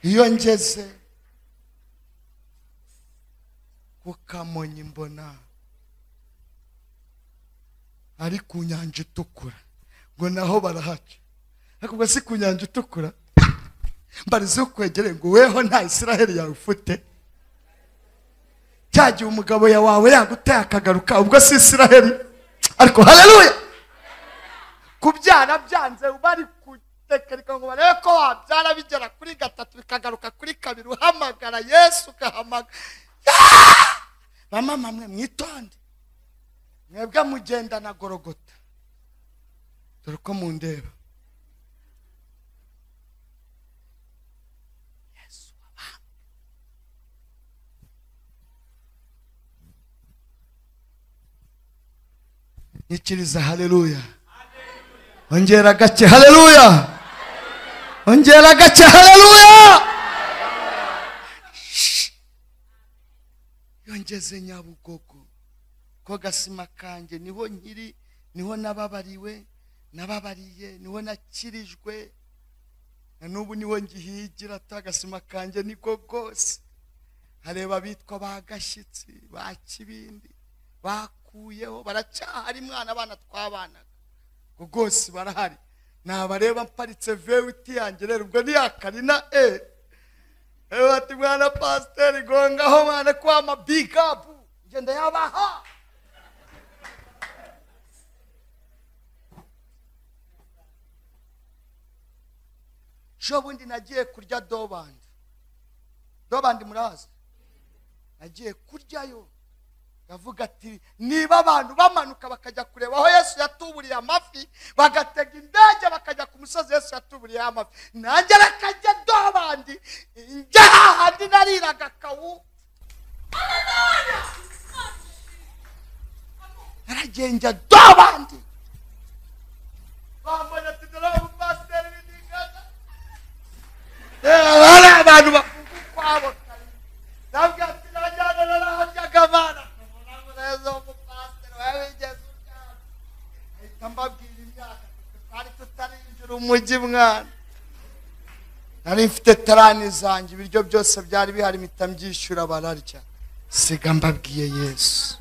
Iyo ngeze ku Kamonyi mbona ari ku nyanja itukura, ngo naho barahaca. Ariko ubwo si ku nyanja itukura, mbarize ukwegereye ngo weho nta Isiraheli yawe ufite. Cya gihe umugabo wawe yaguteye akagaruka, ubwo si Isiraheli. Ariko haleluya, kubyara byanze bari kutekereka ngo barebe ko wabyara bigera kuri 3 bikagaruka kuri 2, uhamagara Yesu ugahamagara. Bamama mwe mwitonde, mwebwe mugenda na Gorogota, dore uko mundeba. Yesu wabambwe. Nyikiriza haleluya, ongera gake haleluya, ongera gake haleluya. Yongeze Nyabugogo ko gasima kanjye niho nkiri, niho nababariwe, nababariye, niho nakirijwe, na n'ubu niho ngihigira. Agasima kanjye niko gose. Hareba abitwa ba Gashyitsi, ba Kibindi, bakuyeho baracyahari mwana, abana twabanaga rwose barahari. Nabareba mparitse vewiti yanjye rero ubwo ni yakarina bati mwana pasiteri gongaho mwana kwama big up, ngenda yabaha. Ejo bundi nagiye kurya dobandi. Dobandi murazi? Nagiye kuryayo. Ndavuga ati niba abantu bamanuka bakajya kureba aho Yesu yatuburiye amafi, bagatega indege bakajya ku musozi Yesu yatuburiye amafi, nanjye rakajya dobandi njya hahandi nariraga kawu. Naragiye njya dobandi. Bambona ati dore umupasiteri w'indigana. Hari abantu bavuga ukwabo. Ndavuga ati najyana naraharyaga abana. Umujyi mwana nari mfite tarani zanjye, ibiryo byose byari bihari mpita mbyishyura bararya, siga mbabwiye Yesu.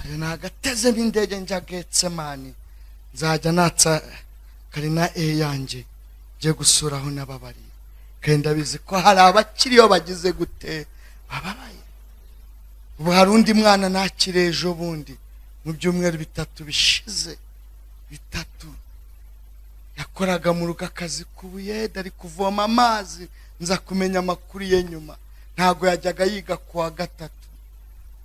Nagatezemo indege njya Getsemani, nzajya natsa karina e yanjye njye gusuraho n'ababariye. Kandi ndabizi ko hari abakiriyo bagize gute bababaye. Ubu hari undi mwana nakire ejo bundi mu byumweru bitatu bishize, bitatu yakoraga mu rugo akazi k'ubuyede, ari kuvoma amazi. Nza kumenya amakuru ye nyuma, ntago yajyaga yiga kuwa gatatu.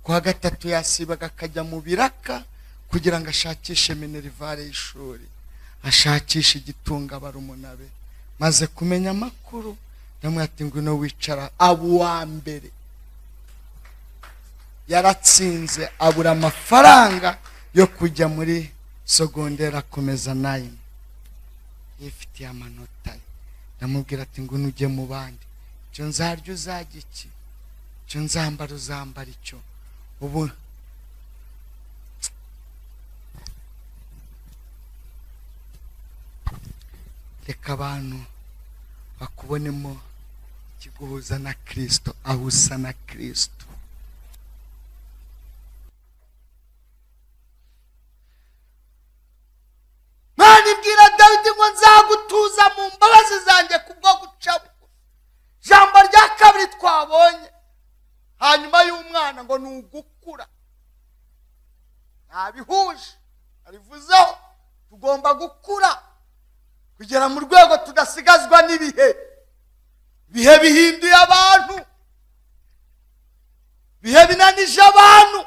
Kuwa gatatu yasibaga akajya mu biraka kugira ngo ashakishe minerivare y'ishuri, ashakishe igitunga barumuna be. Maze kumenya amakuru ndamwe ati ngwino wicara. Abo wa mbere yaratsinze, abura amafaranga yo kujya muri sogondera akomeza 9, yifitiye amanota. Ndamubwira ati ngwino ujye mu bandi, icyo nzarya uzajya iki, icyo nzambara uzambara icyo. Ubu reka abantu bakubonemo ikiguhuza na Kristo, aho usa na Kristo. Mana ibwira Dawidi ngo nzagutuza mu mbabazi zanjye kubwo guca bugufi. Ijambo rya kabiri twabonye hanyuma y'umwana ngo ni ugukura. Ntabihuje arivuzeho, tugomba gukura kugera mu rwego tudasigazwa n'ibihe. Ibihe bihinduye abantu, ibihe binanije abantu.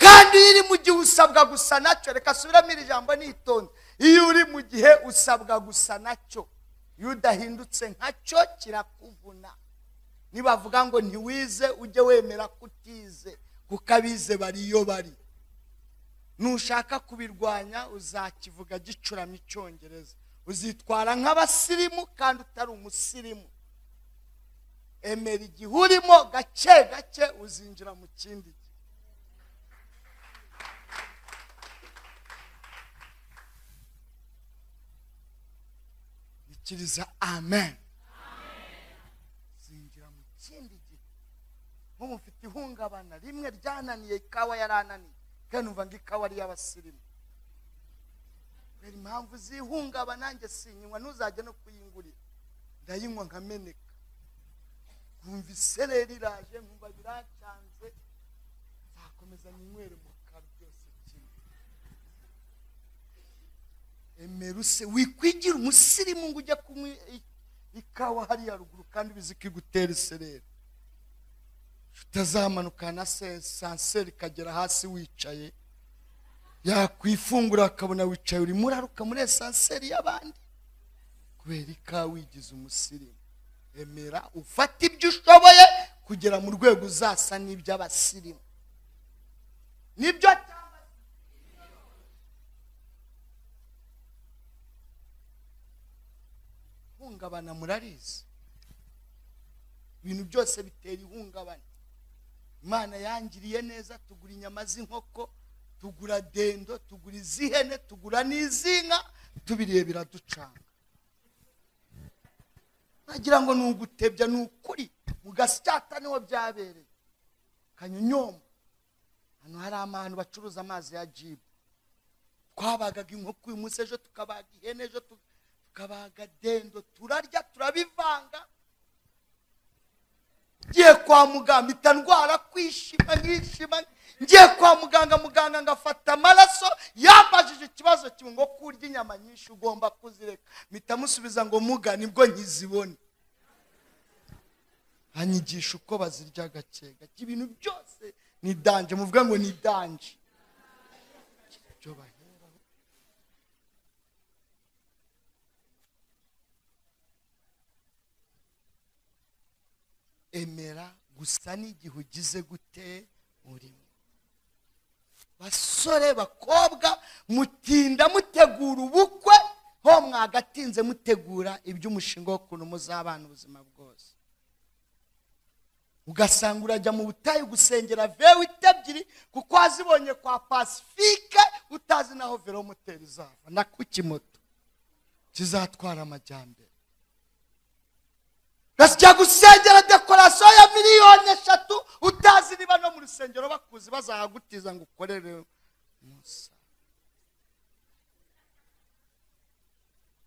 Kandi iyo uri mu gihe usabwa gusa nacyo. Reka subiramo iri jambo nitonze. Iyo uri mu gihe usabwa gusa nacyo, iyo udahindutse nkacyo kirakuvuna. Nibavuga ngo ntiwize ujye wemera kutize, kuko abize bari iyo bari. Nushaka kubirwanya uzakivuga gicurama icyongereza, uzitwara nk'abasirimu kandi utari umusirimu. Emera igihe urimo, gake gake uzinjira mu kindi gihe. Ikiriza amen. Zinjira mu kindi gihe. Nk'ubu mfite ihungabana rimwe ryananiye, ikawa yarananiye, kandi numva ngo ikawa ari iy'abasirimu. Kubera impamvu zihungabana nanjye sinywa, ntuzajye no kuyingurira, ndayinywa nkameneka. Nkumva isereri iraje, nkumva birancanze, nzakomeza ninywere mu karu byose kimwe. Emeruse wikwigira umusirimu ngo ujye kunywa ikawa hariya ruguru kandi ubizi ko igutera isereri. Utazamanuka na sanseri ikagera hasi wicaye, yakwifungura akabona wicaye urimo uraruka muri esanseri y'abandi kubera ikawa wigize umusirimu. Emera ufate ibyo ushoboye kugera mu rwego uzasa n'iby'abasirimu. Nibyo ihungabana murarizi, ibintu byose bitera ihungabana. Imana yangiriye neza, tugura inyama z'inkoko, tugura dendo, tugura iz'ihene, tugura n'iz'inka, tubiriye biraducanga. Nagira ngo ni ugutebya, ni ukuri. Mu Gasyata niho byabereye, Kanyonyomba, hano hari abantu bacuruza amazi ya jibu. Twabagaga inkoko uyu munsi, ejo tukabaga ihene, ejo tukabaga dendo, turarya turabivanga. Ngiye kwa muganga mpita ndwara kwishima nkishima. Ngiye kwa muganga, muganga ngafata amaraso, yambajije ikibazo kimwe ngo kurya inyama nyinshi ugomba kuzireka. Mpita musubiza ngo muga nibwo nkizibona. Anyigisha uko bazirya gake gake. Ibintu byose ni danje, muvuga ngo ni danje. Ibyo baheraho. Emera gusa n'igihe ugize gute urimo. Basore bakobwa mutinda mutegura ubukwe, ho mwagatinze mutegura iby'umushinga wo kuntu muzabana ubuzima bwose. Ugasanga urajya mu butayu gusengera V8 ebyiri kuko wazibonye kwa Pacifique, utazi naho velomoteri izava na kukimoto kizatwara amajyambere. Gasya gusengera decoration ya 3,000,000 utazi niba no mu rusengero bakuzi bazahagutiza ngo ukorere Musa.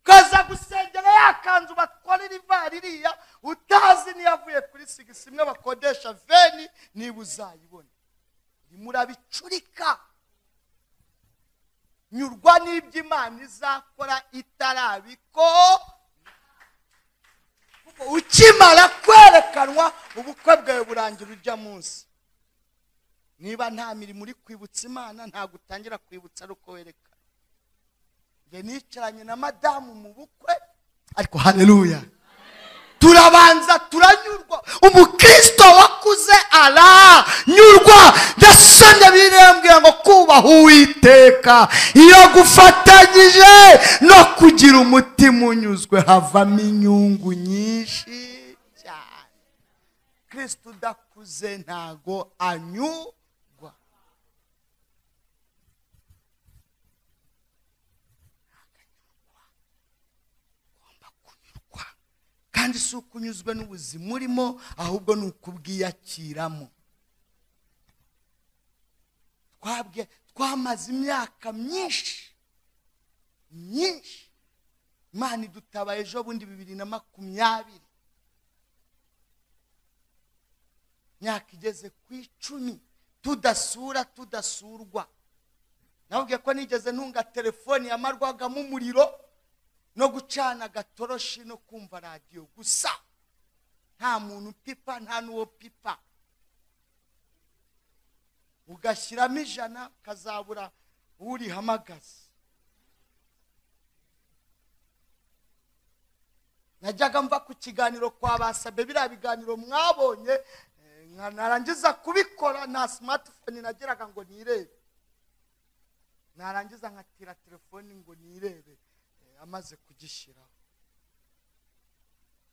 Kaza gusengera yakanzu batwarira ivari iriya utazi niyavuye kuri sigisi imwe bakodesha veni niba uzayibona. Murabicurika. Nyurwa n'ibyo Imana izakora itarabiko. Ukimara kwerekanwa ubukwe bwawe burangira ujya munsi. Niba nta mirimo uri kwibutsa Imana ntabwo utangira kwibutsa ari uko werekana. Nge nicaranye na madamu mu bukwe, ariko haleluya, turabanza turanyurwa. Umukristo wakuze aranyurwa. Ndasonye birembwira ngo kubaha Uwiteka iyo gufatanyije no kugira umutima unyuzwe havamo inyungu nyinshi cyane. Kristo udakuze ntago anyurwa. Ugomba kunyurwa, kandi si ukunyuzwe n'ubuzima urimo, ahubwo ni ukubwiyakiramo. Twamaze imyaka myinshi myinshi, Imana idutabaye ejo bundi 2020, imyaka igeze ku 10 tudasura tudasurwa. Nababwiye ko nigeze ntunga telefoni yamarwagamo umuriro no gucana agatoroshi no kumva radiyo gusa, nta muntu pipa nta n'uwo pipa. Ugashyiramo 100 kazabura urihamagaza. Najyaga mva ku kiganiro kwa basabe, biriya biganiro mwabonye, narangiza kubikora nta smartphone nageraga ngo nirebe, narangiza nkatira telefoni ngo nirebe amaze kugishyiraho.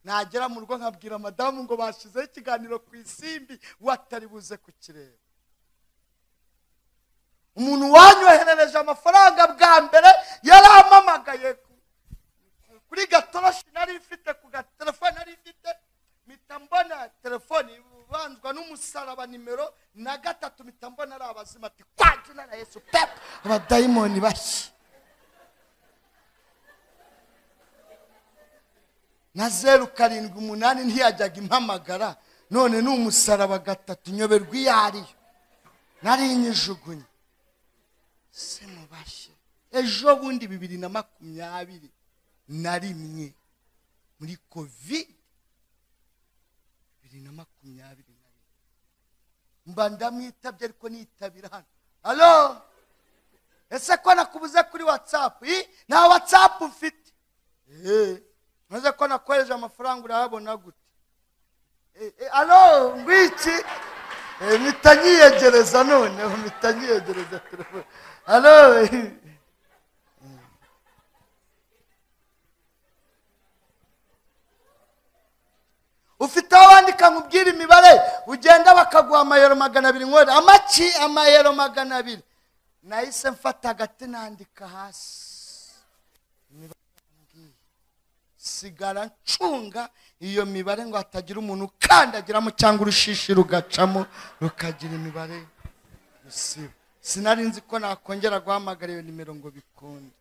Nagera mu rugo nkabwira madamu ngo bashizeho ikiganiro ku isimbi watari buze kukireba. Umuntu wanyoherereje amafaranga bwa mbere yarampamagaye kuri gatoroshi nari mfite, ku gatelefone nari mfite, mpita mbona telefoni ibanzwa n'umusaraba nimero na 3, mpita mbona ari abazima ati kwa jina la Yesu pep, abadayimoni bashye. Na 078 ntiyajyaga impamagara, none ni umusaraba 3 nyoberwa iyo ariyo nari nyijugunye. Se mubashye. Ejo bundi 2021 muri Covid 2021 mba ndamwitabye, ariko nitabira hano. Allo, ese ko nakubuze kuri WhatsApp? Nta WhatsApp mfite. Maze ko nakohereje amafaranga urayabona gute? Allo ngwiki? Mpita nyiyegereza noneho, mpita nyiyegereza telefone. Allo, ufite aho wandika nkubwira imibare, ugenda bakaguha amayero 200 nkore amaki amayero 200. Nahise mfata agati nandika hasi imibare, sigara ncunga iyo mibare ngo hatagira umuntu ukandagiramo cyangwa urushishi rugacamo rukagira imibare gusiba. Sinari nzi ko nakongera guhamagara iyo nimero ngo bikunde.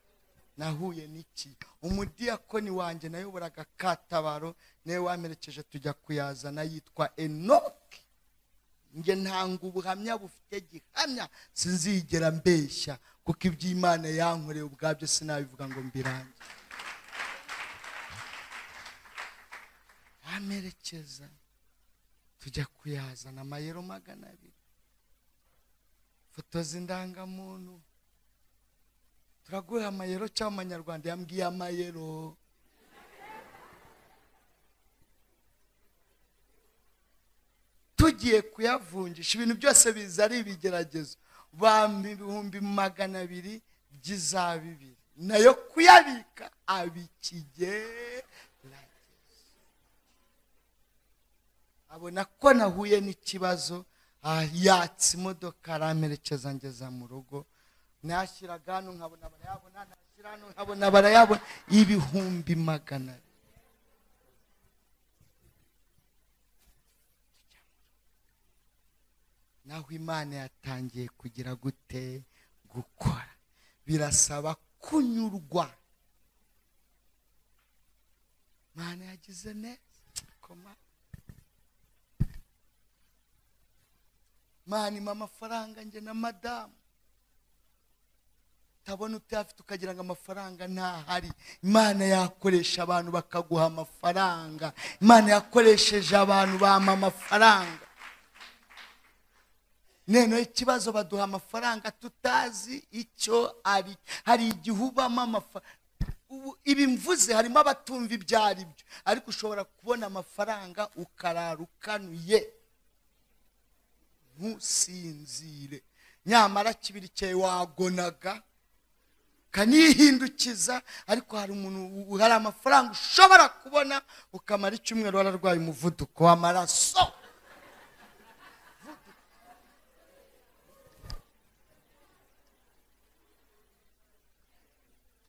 Nahuye n'iki? Umudiyakoni wanjye nayoboraga Katabaro niwe wamperekeje tujya kuyazana, yitwa Enoki. Nge ntanga ubuhamya bufite gihamya, sinzigera mbeshya kuko iby'Imana yankoreye ubwabyo sinabivuga ngo mbirange. Amerekeza tujya kuyazana amayero 200, foto z'indangamuntu. Turaguha amayero cyangwa amanyarwanda? Yambwiye amayero. Tugiye kuyavunjisha, ibintu byose biza ari ibigeragezo. Bampa 200,000 by'iza bibiri, nayo kuyabika abikigeragezo. Abona ko nahuye n'ikibazo, yatsa imodoka aramperekeza ngeza mu rugo. Nashyiraga hano nkabona barayabona, nashyira hano nkabona barayabona, 200,000. Naho Imana yatangiye kugira gute? Gukora. Birasaba kunyurwa. Imana yagize neza. Koma. Imana impa amafaranga njye na madamu. Utabona utayafite ukagira ngo amafaranga ntahari. Imana yakoresha abantu bakaguha amafaranga. Imana yakoresheje abantu bampa amafaranga. None ikibazo baduha amafaranga tutazi icyo ari. Hari igihe ubamo amafaranga, ibi mvuze harimo abatumva ibyo ari byo, ariko ushobora kubona amafaranga ukarara ukanuye ntusinzire, nyamara kibiri cyawe wagonaga kanihindukiza. Ariko hari umuntu, hari amafaranga ushobora kubona ukamara icyumweru wararwaye umuvuduko w'amaraso.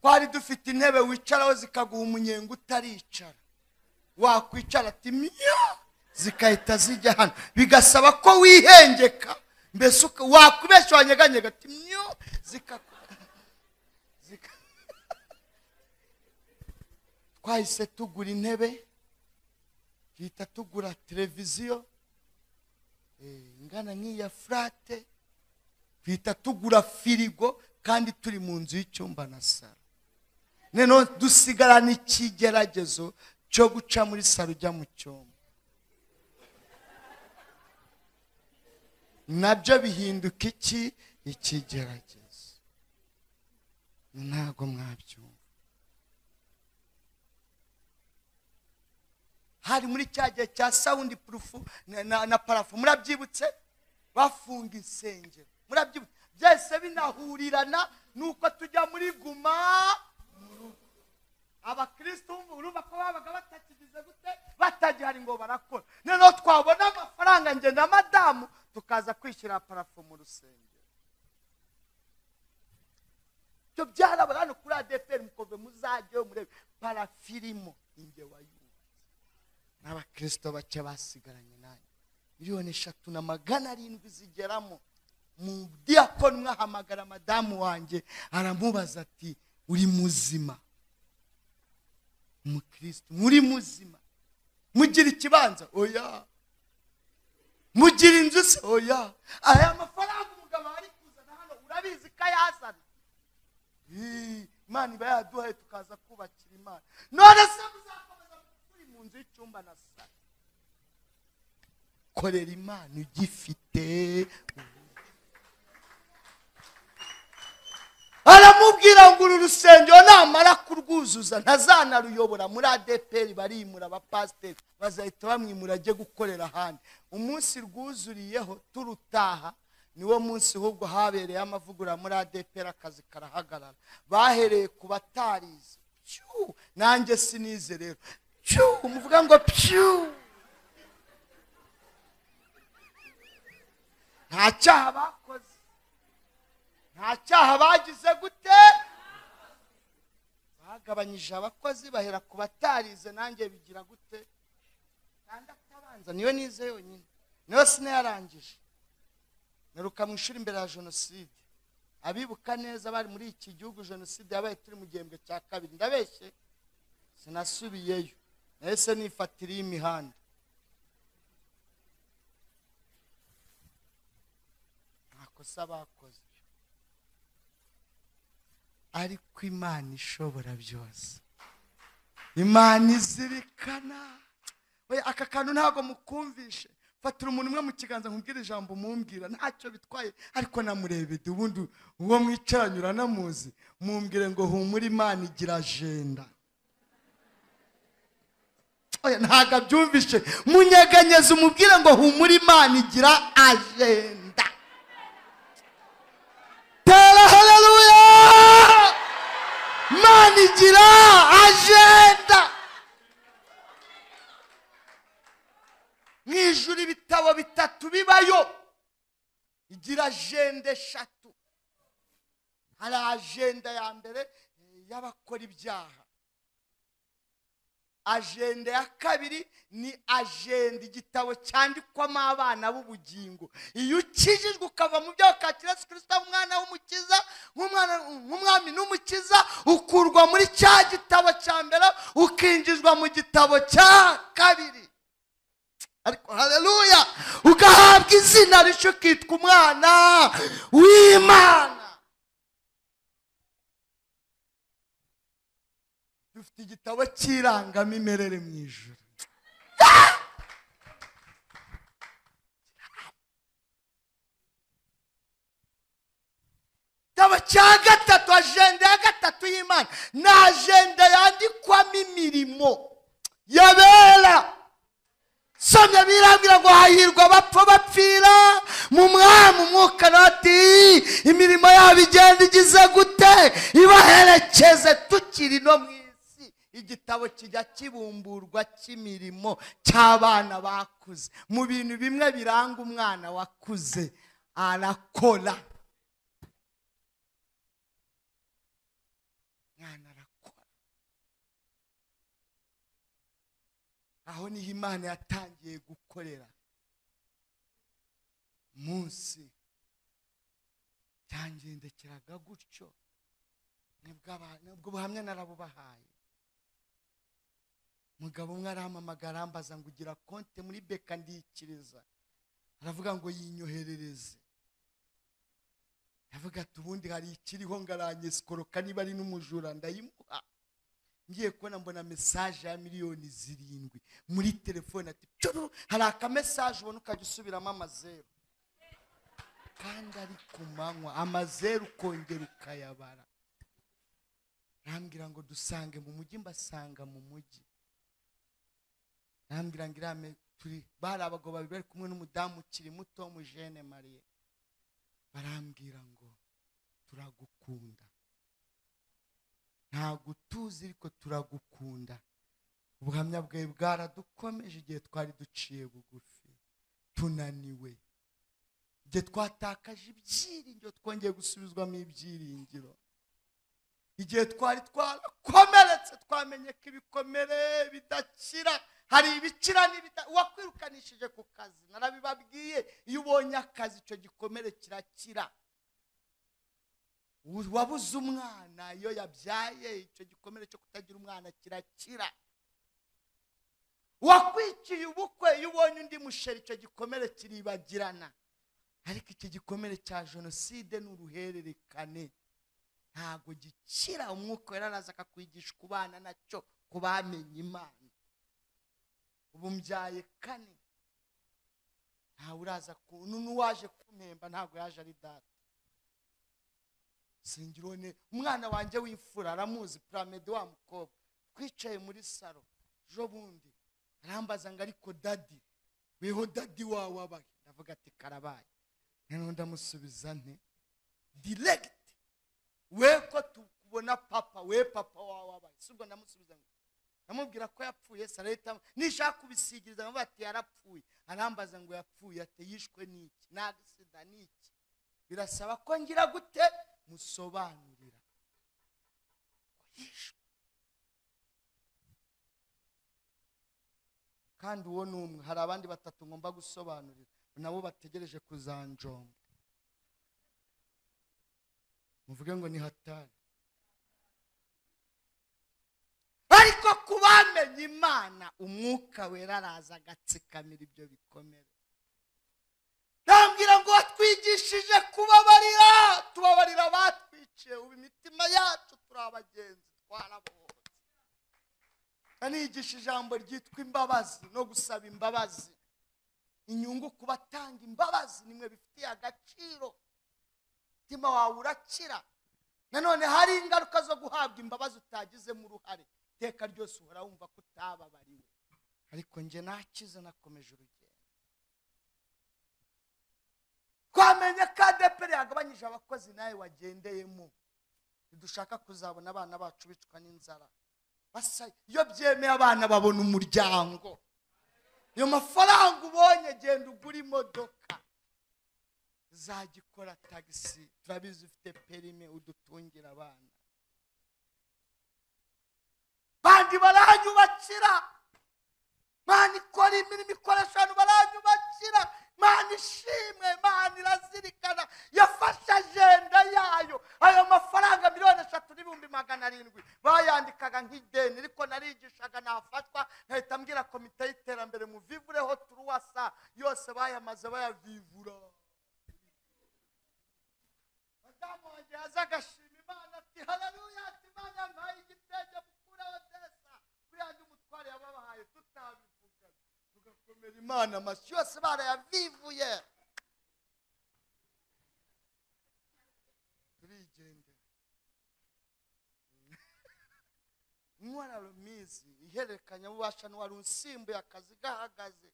Twari dufite intebe wicaraho zikaguha umunyenga utaricara, wakwicara ati myo, zikahita zijya hano, bigasaba ko wihengeka, mbese wakubeshya wanyeganyega ati myo, Twahise tugura intebe, tuhita tugura televiziyo ingana nk'iya furate, tuhita tugura firigo, kandi turi mu nzu y'icyumba na saro. None dusigarana ikigeragezo cyo guca muri saro ujya mu cyumba, nabyo bihinduka iki? Ikigeragezo. Ntabwo mwabyumva. Hari muri cya gihe cya sound proof na parafu, murabyibutse? Bafunga insengero, murabyibutse? Byose binahurirana nuko tujya muri guma mu rugo. Abakristo urumva ko babaga batakigize gute? Batagihari ngo barakora. Noneho twabona amafaranga nge na madamu tukaza kwishyira parafu mu rusengero. Ibyo byarabaga hano kuri ADEPR mukove, muzajyeyo murebe parafirimo inge wayubatse. N'abakristo bake basigaranye nanjye, 3,700,000 zigeramo. Mu diakoni mwahamagara madamu wanjye aramubaza ati uri muzima? Umukristo muri muzima? Mugira ikibanza? Oya. Mugira inzu se? Oya. Aya mafaranga umugabo ari kuzana hano urabizi ko ayazana? Imana iba yaduhaye tukaza kubakira Imana. None se muzakomeza turi mu nzu y'icyumba na salo? Korera Imana ugifite. Aramubwira ngo uru rusengero namara kurwuzuza ntazanaruyobora. Muri ADEPR barimura abapasiteri, bazahita bamwimura ajye gukorera ahandi. Umunsi rwuzuriyeho turutaha niwo munsi ahubwo habereye amavugurura muri ADEPR, akazi karahagarara. Bahereye ku batarize, nanjye sinize rero, umuvuga ngo pyu, nta cyaha bakoze, nta cyaha bagize gute? Bagabanyije abakozi bahera ku batarize, nanjye bigira gute? Kandi niyo nize yonyine, niyo sinayarangije. Naruka mu ishuri imbere ya jenoside. Abibuka neza bari muri iki gihugu, jenoside yabaye turi mu gihembwe cya kabiri. Ndabeshye, sinasubiyeyo, nahise nifatira imihanda. Nta kosa bakoze, ariko Imana ishobora byose, Imana izirikana. Oya, aka kantu ntabwo mukumvishe. Fatira umuntu umwe mu kiganza nkubwire ijambo mumbwira, ntacyo bitwaye, ariko namurebede ubundi uwo mwicaranye uranamuzi, mumbwire ngo humura Imana igira agenda. Oya, ntabwo abyumvishe. Munyeganyeze umubwire ngo humura Imana igira agenda. Tera haleluya! Imana igira agenda. Mu ijuru ibitabo bitatu bibayo, igira agenda eshatu. Hari agenda ya mbere y'abakora ibyaha, agenda ya kabiri ni agenda igitabo cyandikwamo abana b'ubugingo. Iyo ukijijwe ukava mu byaha ukakira Yesu Kristo umwana w'umukiza, nk'umwami n'umukiza, ukurwa muri cya gitabo cya mbere ukinjizwa mu gitabo cya kabiri. Ariko haleluya, ugahabwa izina rishya ukitwa umwana w'Imana. Dufite igitabo cy'irangamimerere mu ijuru. Igitabo cya gatatu, agenda ya gatatu y'Imana, ni agenda yandikwamo imirimo yabera. Somye birambwira ngo hahirwa abapfa bapfira mu mwami, umwuka ati imirimo yabo igenda igize gute, ibaherekeze tukiri no mu isi. Igitabo kijya kibumburwa cy'imirimo cy'abana bakuze. Mu bintu bimwe biranga umwana wakuze, arakora. Mwana arakora. Aho niho Imana yatangiye gukorera. Munsi cyangendekeraga gutyo, nibwo buhamya narabubahaye. Mugabo umwe arampamagara arambaza ngo ugira konte muri beka, ndikiriza. Aravuga ngo yinyoherereze. Aravuga ati ubundi hari ikiriho ngaranyesikoroka, niba ari n'umujura ndayimuha. Ngiye kubona mbona message ya 7,000,000 muri telefone, ati cyo hari aka message ubona ukajya usubiramo amazeru, kandi ari ku manywa, amazeru ukongera ukayabara. Arambwira ngo dusange mu mujyi, mbasanga mu mujyi. Arambwira ngo irame turi bari abagabo babiri bari kumwe n'umudamu ukiri muto Mujene Marie. Barambwira ngo turagukunda, ntabwo tuzi ariko turagukunda. Ubuhamya bwawe bwaradukomeje igihe twari duciye bugufi tunaniwe, igihe twatakaje ibyiringiro twongeye gusubizwamo ibyiringiro, igihe twari twarakomeretse twamenye ko ibikomere bidakira. Hari ibikira n'ibida. Uwakwirukanishije ku kazi, narabibabwiye, iyo ubonye akazi icyo gikomere kirakira. Wabuze umwana iyo yabyaye, icyo gikomere cyo kutagira umwana kirakira. Wakwikiye ubukwe, iyo ubonye undi musheri icyo gikomere kiribagirana. Ariko iki gikomere cya jenoside ni uruhererekane, ntabwo gikira. Umwuka wera araza akakwigisha kubana nacyo, kubamenya Imana. Ubu mbyaye kane, ntawe uraza n'uwaje kumpemba ntabwo yaje ari data. Singirone umwana wanjye w'imfura aramuzi, Pramede wa mukobwa, twicaye muri salo ejo bundi, arambaza ngo ariko dadi weho dadi wawe abahe? Ndavuga ati karabaye. Noneho ndamusubiza nti direct, we ko tukubona papa, we papa wawe abahe? Si ubwo ndamusubiza ngo namubwira ko yapfuye, sareta nishaka kubisigiriza ngo ati yarapfuye. Arambaza ngo yapfuye ate, yishwe n'iki, n'agisida n'iki? Birasaba ko ngira gute musobanurira yishwe. Kandi uwo ni umwe, hari abandi batatu ngomba gusobanurira nabo bategereje kuzanjomba. Muvuge ngo ni hatari. Ariko kubamenye Imana, umwuka wera araza agatsikamira ibyo bikomere. Ndambwira ngo watwigishije kubabarira, tubabarira abatwiciye, ubu imitima yacu turi abagenzi, twarabohotse. Anigisha ijambo ryitwa imbabazi no gusaba imbabazi. Inyungu kubatanga imbabazi nimwe bifitiye agaciro, umutima wawe urakira. Nanone hari ingaruka zo guhabwa imbabazi utagizemo uruhare, iteka ryose uhora wumva ko utababariwe. Ariko njye nakize, nakomeje urugendo. Twamenye ko ADEPR yagabanyije abakozi nawe wagendeyemo. Ntidushaka kuzabona abana bacu bicwa n'inzara. Basa iyo byemeye abana babona umuryango. Iyo mafaranga ubonye genda ugura imodoka, uzajya tagisi, turabizi ufite perime, udutungira abana. Bandi baranyubakira, Imana ikora imirimo ikoresha abantu baranyubakira. Imana ishimwe, Imana irazirikana, yafashe agenda yayo. Ayo mafaranga 3,700,000 bayandikaga nk'ideni, ariko narigishaga nafatwa nkahita mbwira komite y'iterambere muvivureho turuwasa yose bayamaze bayavivura. Madamu wanjye yaza agashima Imana ati haleluya, ati Imana yampaye igitenge mukura Odessa, kuri yandi umutware yababahaye tutabivuga, tugakomera Imana amashyi yose barayavivuye. Turigendera. Nkora rumizi ihererekanyabubasha n'uwari unsimbuye akazi gahagaze.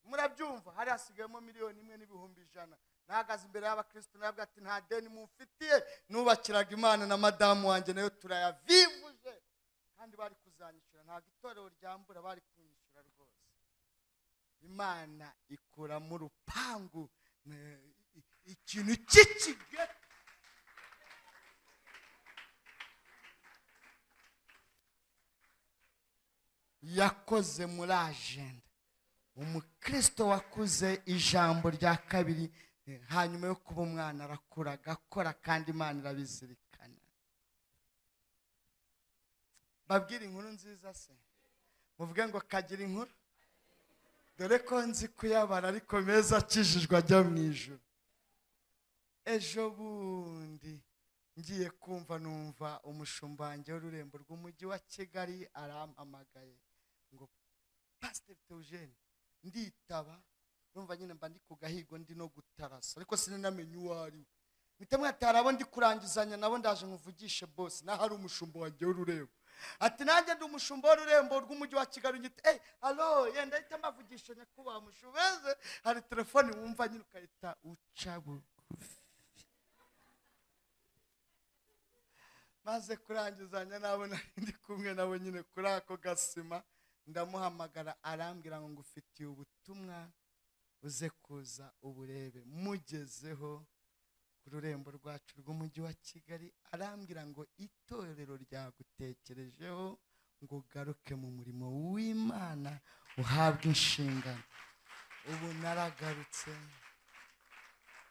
Murabyumva, hari hasigayemo 1,100,000. Nahagaze imbere y'abakristo nabwo ati nta deni mumfitiye, nubakiraga Imana na madamu wanjye nayo turayavivuje, kandi bari kuzanyishyura, ntabwo itorero ryambura, bari kunyishyura rwose. Imana ikura mu rupangu ikintu cy'ikigega. Yakoze muri agenda. Umukristo wakuze ijambo rya kabiri hanyuma yo kuba umwana arakura agakora, kandi Imana irabizirikana. Babwira inkuru nziza se, muvuge ngo kagira inkuru. Dore ko nzi kuyabara ariko meza akijijwe ajya mu ijuru. Ejo bundi ngiye kumva numva umushumba wanjye w'ururembo rw'umujyi wa Kigali arampamagaye ngo Pastor Theogene, nditaba. Urumva nyine mba ndi ku gahigo ndi no gutarasa, ariko sinamenye uwo ari we. Mpita mwatara abo ndi kurangizanya nabo, ndaje nkuvugishe boss, naho ari umushumba wanjye w'ururembo. Ati nanjye ndi umushumba w'ururembo rw'umujyi wa Kigali. Ngite allo, yenda ahita mbavugisha nyakubahwa mushubeze. Hari telefone wumva nyine ukahita uca bugufi. Maze kurangizanya nabo nari ndi kumwe nabo nyine kuri ako gasima, ndamuhamagara arambwira ngo ngufitiye ubutumwa uze kuza uburebe. Mugezeho ku rurembo rwacu rw'umujyi wa Kigali, arambwira ngo itorero ryagutekerejeho ngo ugaruke mu murimo w'Imana uhabwe inshingano. Ubu naragarutse,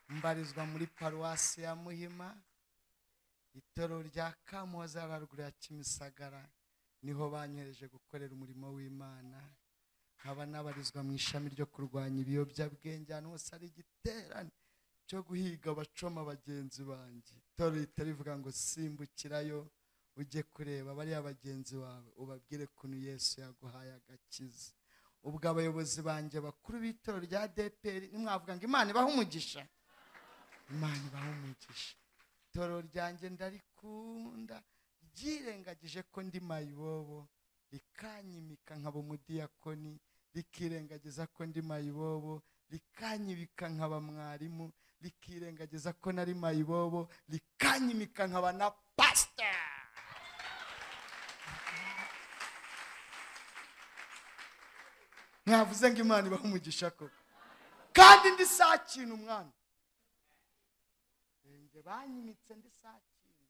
mbarizwa muri paruwasi ya Muhima, itorero rya Kamuhoza haruguru ya Kimisagara, niho banyohereje gukorera umurimo w'Imana. Nkaba nabarizwa mu ishami ryo kurwanya ibiyobyabwenge, ahantu hose hari igiterane cyo guhiga abacoma bagenzi banjye. Itorero rihita rivuga ngo simbukirayo ujye kureba bariya bagenzi bawe, ubabwire ukuntu Yesu yaguhaye agakiza. Ubwo abayobozi banjye bakuru b'itorero rya ADEPR nimwavuga ngo Imana ibahe umugisha, Imana ibahe umugisha. Itorero ryanjye ndarikunda, ryirengagije ko ndi mayibobo, rikanyimika nkaba umudiyakoni, rikirengagiza ko ndi mayibobo, rikanyibika nkaba mwarimu, rikirengagiza ko nari mayibobo, rikanyimika nkaba na pastor. Mwavuze ngo Imana ibahe umugisha koko, kandi ndi saa kintu umwana njye banyimitse ndi saa kintu.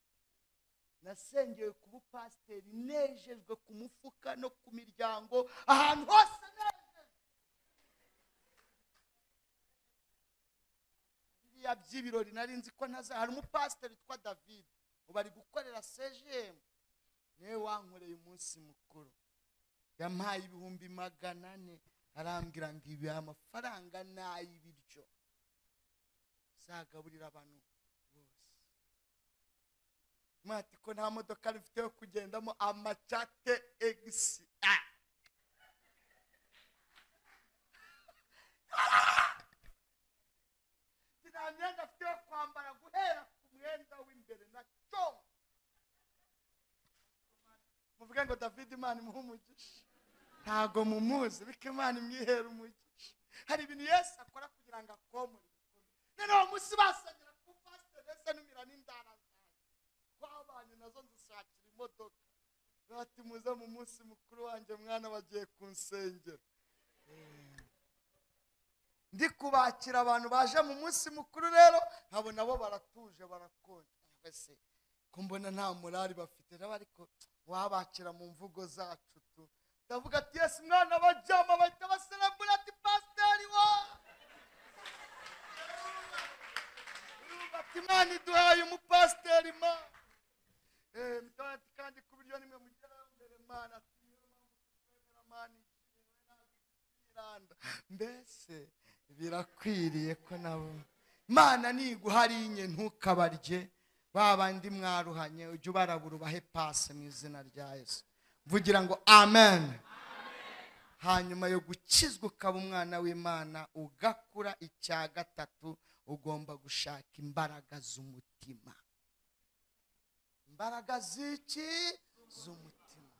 Nasengeye ku bupasiteri, nejejwe ku mufuka no ku miryango, ahantu hose nejejwe. Biriya by'ibirori nari nzi ko ntaza. Hari umupasiteri witwa David ubu ari gukorera CGM, niwe wankoreye umunsi mukuru, yampaye 400,000, arambwira ngo ibi amafaranga n'ay'ibiryo zagaburira abantu bose. Mwati ko nta modoka rifite yo kugendamo, amacate X. Nta myenda afite yo kwambara guhera ku mwenda w'imbere na cyo. Muvuge ngo David Imana imuhe umugisha. Ntago mumuzi, biko Imana imwihera umugisha. Hari ibintu Yesu akora kugira ngo akomore ibikomere. Noneho umunsi basengera ku pasiteri ndetse numira n'indara zanjye twabanye nazo nzishakira imodoka. Bati muze mu munsi mukuru wanjye mwana, bagiye kunsengera. Ndi kubakira abantu baje mu munsi mukuru rero, nkabona bo baratuje barakonje. Ese ko mbona nta morali bafite, ariko wabakira mu mvugo zacu tu. Ndavuga ati Yesu mwana bajama, bahita baserebura ati pasiteri wa. Ati Imana iduhaye umupasiteri ma. Mutati kandi ku biryo nimwe mugera mbere Mana, ati niyo mpamvu twemera Mana igiye. Mbese birakwiriye ko nabo Mana niguhari inye ntukabarye babandi mwaruhanye, ujye ubarabura ubahe pase mu izina rya Yesu. Mvugira ngo amen. Hanyuma yo gukizwa ukaba umwana w'Imana ugakura, icya gatatu ugomba gushaka imbaraga z'umutima. Imbaraga z'iki? Z'umutima.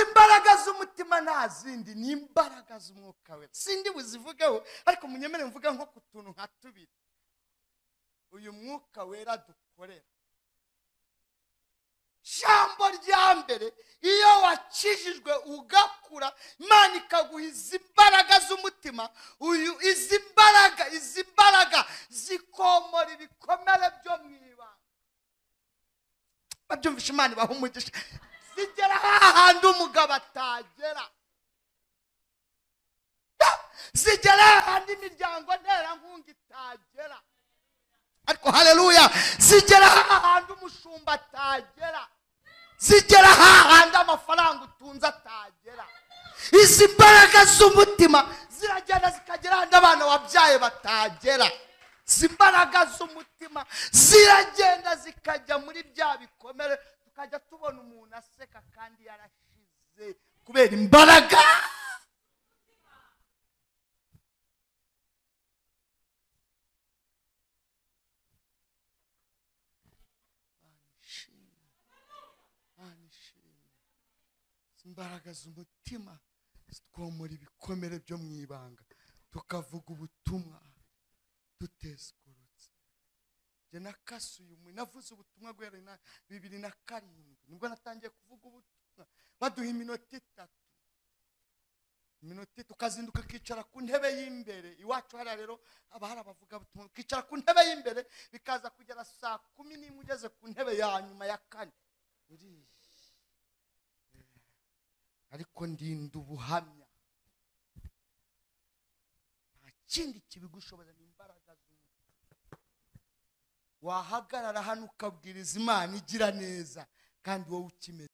Imbaraga z'umutima nta zindi, ni imbaraga z'umwuka we. Sindi buzivugeho, ariko munyemere mvuga nko ku tuntu nka tubiri uyu mwuka wera dukorera. Jambo rya mbere, iyo wakijijwe ugakura, Imana ikaguha izi mbaraga z'umutima. Uyu izi mbaraga zikomora ibikomere byo mu ibanga. Babyumvisha, Imana ibaha umugisha. Zigera hahandi umugabo atagera, zigera hahandi imiryango nterankunga itagera, ariko haleluya, zigera hahandi umushumba atagera, zigera hahandi amafaranga utunze atagera. Izi mbaraga z'umutima ziragenda zikagera ahandi abana wabyaye batagera. Izi mbaraga z'umutima ziragenda zikajya muri bya bikomere, tukajya tubona umuntu aseka kandi yarashize kubera imbaraga. Imbaraga z'umutima zitwomora ibikomere byo mu ibanga, tukavuga ubutumwa tuteskurutse. Njye nakasuye umwe, navuze ubutumwa guhera na 2007 nibwo natangiye kuvuga ubutumwa. Baduha iminota 3, iminota tukazinduka kicara ku ntebe y'imbere. Iwacu hariya rero haba hari abavuga ubutumwa, ukicara ku ntebe y'imbere bikaza kugera saa 11 ugeze ku ntebe ya nyuma ya 4. Ariko ndinda ubuhamya, nta kindi kibigushoboza ni imbaraga z'umutima. Wahagarara hano ukabwiriza Imana igira neza kandi wowe ukimeze.